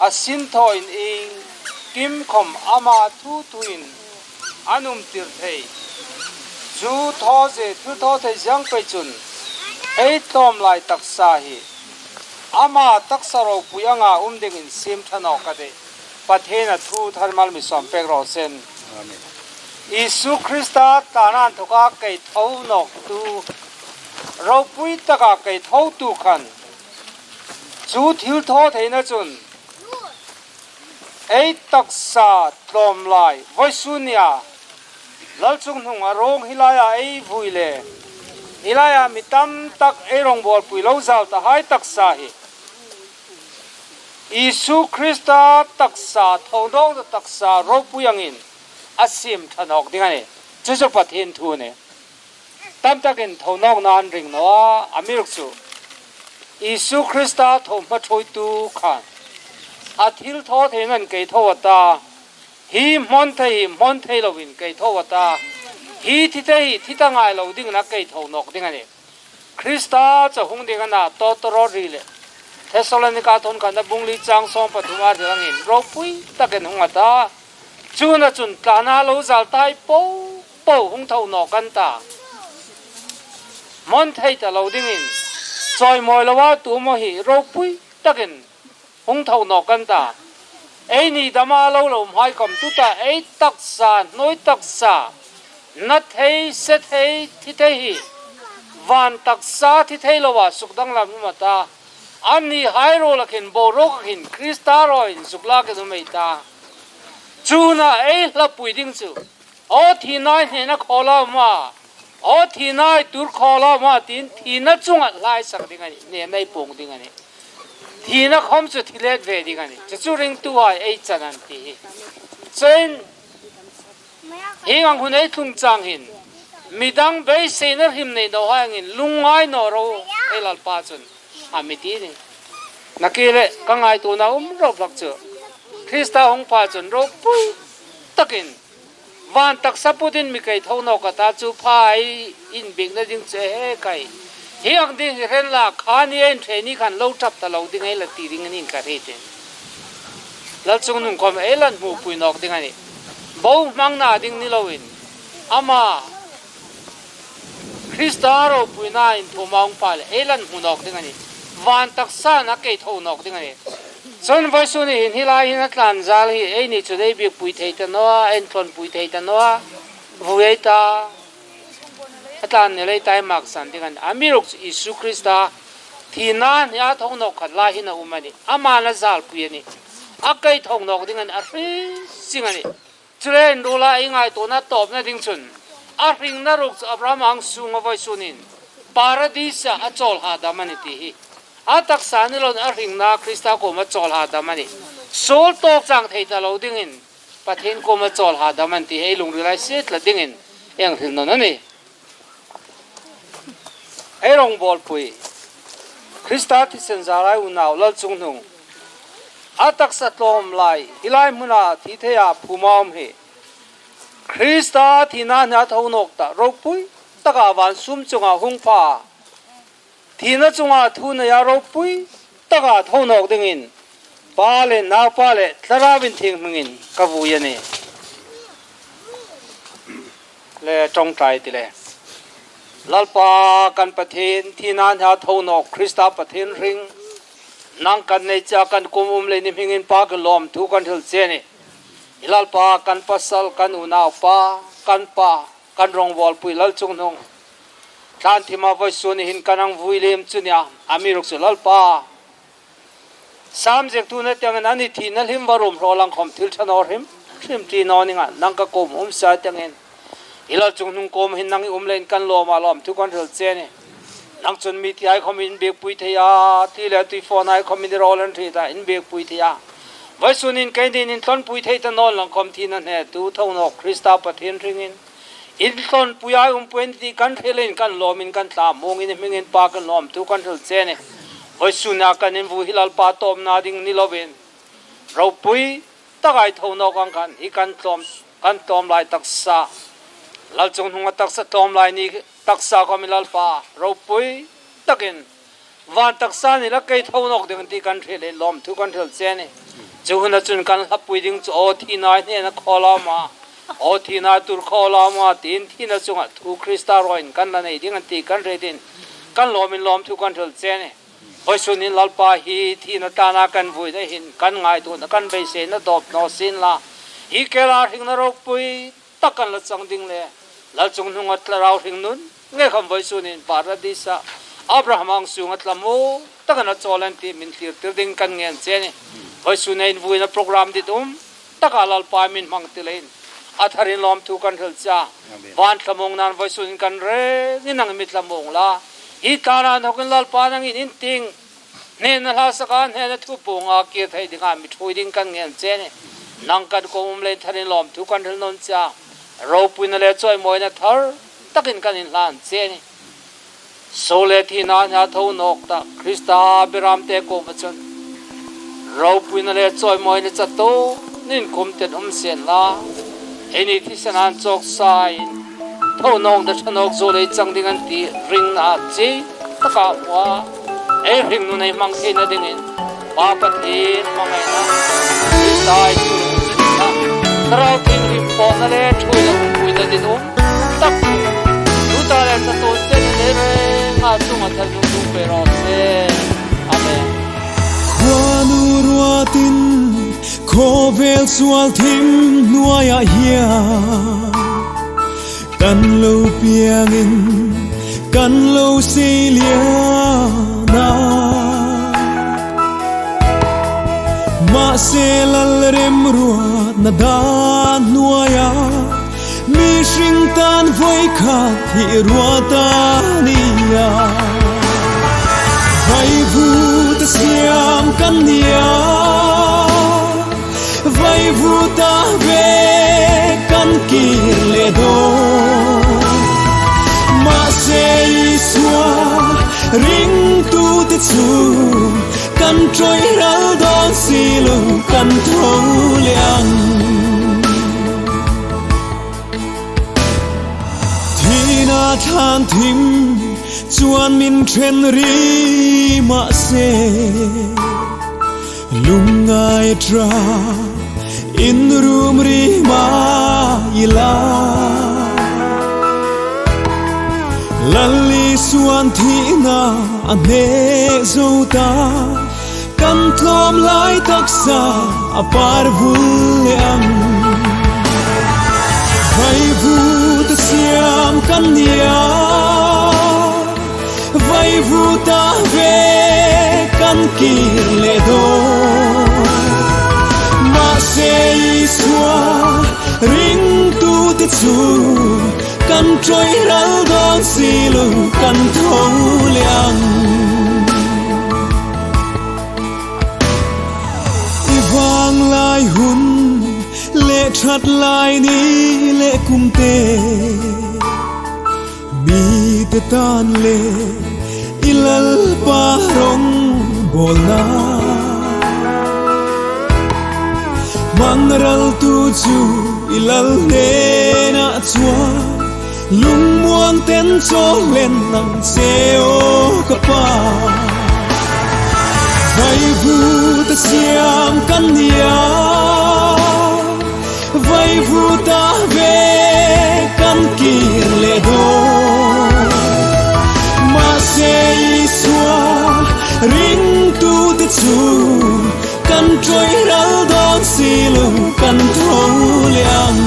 a sin thawin iengkim khawm ama thu thuin an um tir thei. Chu thaw zie thil thaw thei ziang pei chun ei tlawm lai taksa hi ama taksa ropui anga um dingin siem ṭha nawk ka tih. Pathien a thu thalmal mi sawm pek raw seh. Amen. Isu Krista tlan a inthoka kei tho nawktu, ropui taka kei thotu khan chu thil thaw theina chun ei taksa tlawm lai, vawisun nia lal chunghnunga ruong hi laia ei vui le hi laia mi tam tak ei rongbawlpui lo zal tahai taksa hi Isu Krista taksa, thonawkna taksa ropui angin a siem ṭha nawk ding a nih. Chu chu Pathien thu a nih. Tam takin thonawkna an ring naw a, amiruokchu Isu Krista tho hma ṭhuoitu khan a thil thaw theinain kei tho a ta, hi hmawn thei hi hmawn thei loin kei tho a ta, hi thi thei hi thi ta ngai lo dingin a kei tho nawk ding a nih. Krista chu hung ding a na, tawtawraw ri le Thessalonika thawnkhatna bung li chang sawm pathum a hril angin ropui takin hung a ta. Chuna chun tlana lo zal tahai po po hung tho nawk an ta. Hmawn thei ta lo dingin chawimawi loa tu maw hi ropui takin hung tho nawk an ta. Eini dama lo lo hmai khawm tuta ei taksa, hnuoi taksa, na thei, se thei, thi thei hi van taksa thi thei loa suk danglam um a ta. Annihai ruola khin, boruoka khin, Krista ruoin zuk lakin um ei ta. Chuna ei hlapui ding chu Aw thina, hnena khaw la um a, aw thina, tur khaw la um a, tiin thina chunga hlaisak ding a nih, hnena ei puong ding a nih. Thina khawm chu thi let ve ding a nih. Chu chu ringtuhai ei chan an ti hi. Chuin, hieng ang hun ei tlung chang hin, midang beiseina hrim nei nawhai angin lungngai naw ro, ei Lalpa chun a mi ti nih. Nakie le ka ngaituona um ro hlak chu, Krista hung pha chun ropui takin van taksa putin mi kei tho nawk a ta chu pha ei inbiekna ding chu he kai. Hieng ang ding hi hrem la, kha ni ei inṭhe ni khan lo ṭap ta lo ding ei la ti ding a nih ka hriet. Lalchungnung khawm ei la hmupui nawk ding a nih. Bohmangna ding ni loin, ama Krista ropuina inthawka hung pha le ei la hmu nawk ding a nih. Van taksain a kei tho nawk ding a nih. Chun vawisun hin hi lai hin a tlan zal hi eini chun ei biekpui thei ta naw a, ei thlawnpui thei ta naw a, vui ei ta, a tlan ni lei ta ei maksan ding a nih. Amiruokchu Isu Krista thina hnia tho nawk khat lai hin a um a nih. Aman a zalpui a nih. A kei tho nawk ding a nih, a hre zing a nih. Chuleiin ruola ei ngaituona tawpna ding chun, a hringna ruok chu Abraham ang sunga vawisun hin Paradis-a a chawl hadam a nih ti hi. A taksa ni loin a hringna Krista kuoma chawl hadam a nih. Suol tawk chang thei ta lo dingin Pathien kuoma chawl hadam a nih ti hi ei lungrila siet la dingin ei hril nawn a nih. Ei rongbawlpui, Krista thisen zalai unau Lalchungnung, a taksa tlawm lai, hi lai hmuna thi theia phuma um hi, Krista thina hnia tho nawk ta, ropui taka van sum chunga hung pha, thina chunga thu neia ropui taka tho nawk dingin, Pa le Naupa le Thlarau Inthieng hmingin ka vui a nih. Le ṭawngṭai ti le. Lalpa kan Pathien, thina hnia tho nawk Krista Pathien hring, nang kan nei chea kan kuoma um leiin i hmingin Pa kan lawmthu kan hril che a nih. I Lalpa kan pasal, kan unaupa, kan pa, kan rongbawlpui Lalchungnung, tlanthima vawisun hin kan hang vui lem chu nia, amiruokchu Lalpa, Sam ziektu nen tieng an ni thina hlim varum hraw lang khawm thil ṭha naw hrim hrim ti naw ning a, nang ka kuoma um sa tieng hin, i Lalchungnung kuoma hin nang i um leiin kan lawm a, lawmthu kan hril che a nih. Nang chun mi tihai khawm in biekpui thei a, tui le tui fawnhai khawm in i rawl an hriet a, in biekpui thei a. Vawisun hin keinin in thlawnpui thei ta naw lang khawm thina hnetu tho nawk Krista Pathien hringin, in thlawnpui a um pui a nih ti kan hre leiin kan lawmin kan thlamuongin i hmingin Pa kan lawmthu kan hril che a nih. Vawisuna kan invui hi Lalpa tawpna ding ni loin, ropui taka i tho nawk ang khan hi kan tlawm, kan tlawm lai taksa, Lalchungnunga taksa tlawm lai ni taksa khawm i Lalpa ropui takin van taksa ni la kei tho nawk ding ti kan hre leiin lawmthu kan hril che a nih. Chu huna chun kan hlapui ding chu, aw thina, i hnena khaw la um a, aw thina, i tur khaw la um a, tiin thina chunga thu Krista rawiin kan la nei ding a nih ti kan hre leiin kan lawmin lawmthu kan hril che a nih. Vawisun hin Lalpa hi thina tlana kan vuina hin kan ngaituona, kan beiseina tawp naw sien la, hi kela hringna ropui tak kan la chang ding le, Lalchungnunga Thlarau hringnun ngei khawm vawisun hin Paradis-a Abraham ang sunga thlamuong takin a chawl a nih ti min thlirtir ding kan ngen che a nih. Vawisun hin vuina program ditum taka Lalpa min hmang ti leiin a tharin lawmthu kan hril che a. Amen. Van thlamuongnain vawisun hin kan rengin nang mi thlamuong la, hi tlana inthawkin Lalpa nangin in tieng hnena hla saka, hnena thu puonga kir thei dinga mi ṭhuoi ding kan ngen che a nih. Nang kan kuoma um leiin tharin lawmthu kan hril nawn che a. Ropuina le chawimawina thar takin kan inhlan che a nih. Suol le thina hnia tho nawk ta Krista beramte kuoma chun ropuina le chawimawina chatuonin khum ten um sien la, eini thisena inchawksain tho nawkna ṭha nawk zuol ei chang ding a nih ti ringna chi taka hmu a, ei hringnun ei hmang theina dingin Pa Pathien hmangaina, Krista Isu lungsinna, Thlarau Thienghlim pawlna le ṭhuoina umpuina ditum tak tuta le chatuon chenin ei renga chunga thalnung tung pe raw se. Amen. Khuanu ruatin khawvel sual thim hnuaiah hian kan lo piangin kan lo seilian a. Mahse, Lal remruatna dan hnuaiah mi Hring tan voi khat hi ruat a nia. Vaivut siam kan nia. Vaivuta ve kan kir le dawn. Mahse Isua ringtute chu kan ṭawi ral dawn si lo kan tho le ang. Thina thlan thim chuan min ṭhen ri mah se, lungngai ṭha in rum ri mah ila. Lal Isuan thina a hneh zo ta, kan tlawm lai taksa a par vul le ang. Vaivut siam kan nia, vaivuta ve kan kir le dawn. Mahse Isua ringtute chu kan ṭawi ral dawn si lo kan tho le ang. I vang lai hun le ṭhat lai ni le kum te, mite tan le i Lalpa rawngbawlna. Hmangraltu chu i Lal hnena chuan lungmuang ten chawhlen ang che aw ka pa. Vaivuta siam kan nia, vaivuta ve kan kir le dawn. Mahse Isua ringtute chu kan ṭawi ral dawn si lo kan tho le ang.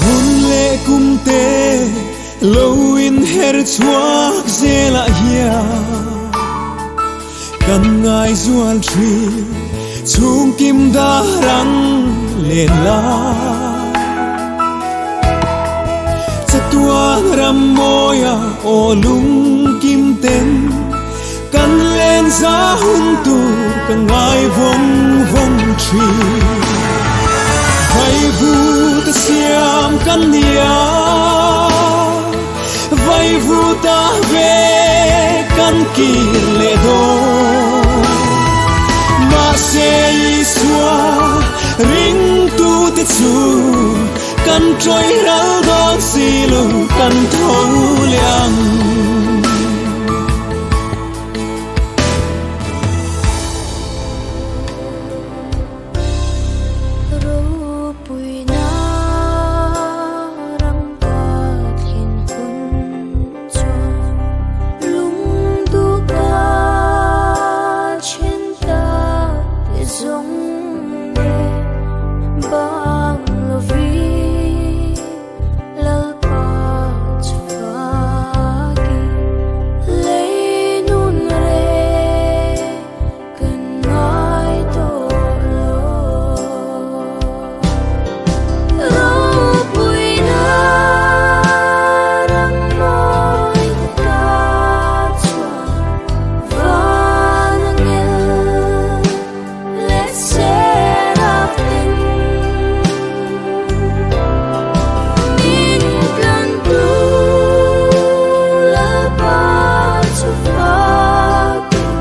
Hun le kum te lo inher chhuak zel ah hian kan ngaizual ṭhin chhungkim dar ang len la. Chatuan ram mawia aw lungkim ten kan len za hun tur ka ngai vawng vawng ṭhin. Vaivuta siam kan nia, vaivuta ve kan kir le dawn. Mahse Isua ringtute chu kan ṭawi ral dawn si lo kan tho le ang. Ropuina ram ka thlin hun chuan lungduka ṭhen tak zawng nen bang lovin Lalpa chu fakin lei nun reng kan ngai tawh lo. Ropuina ram mawi tak chuan van angel let serafin min tlantu Lalpa chu fakin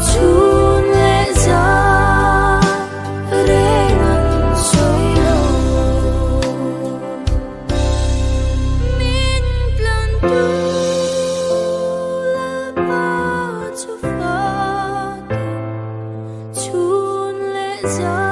chhun le zan reng an sawi lo. Min tlantu Lalpa chu fakin chhun le zan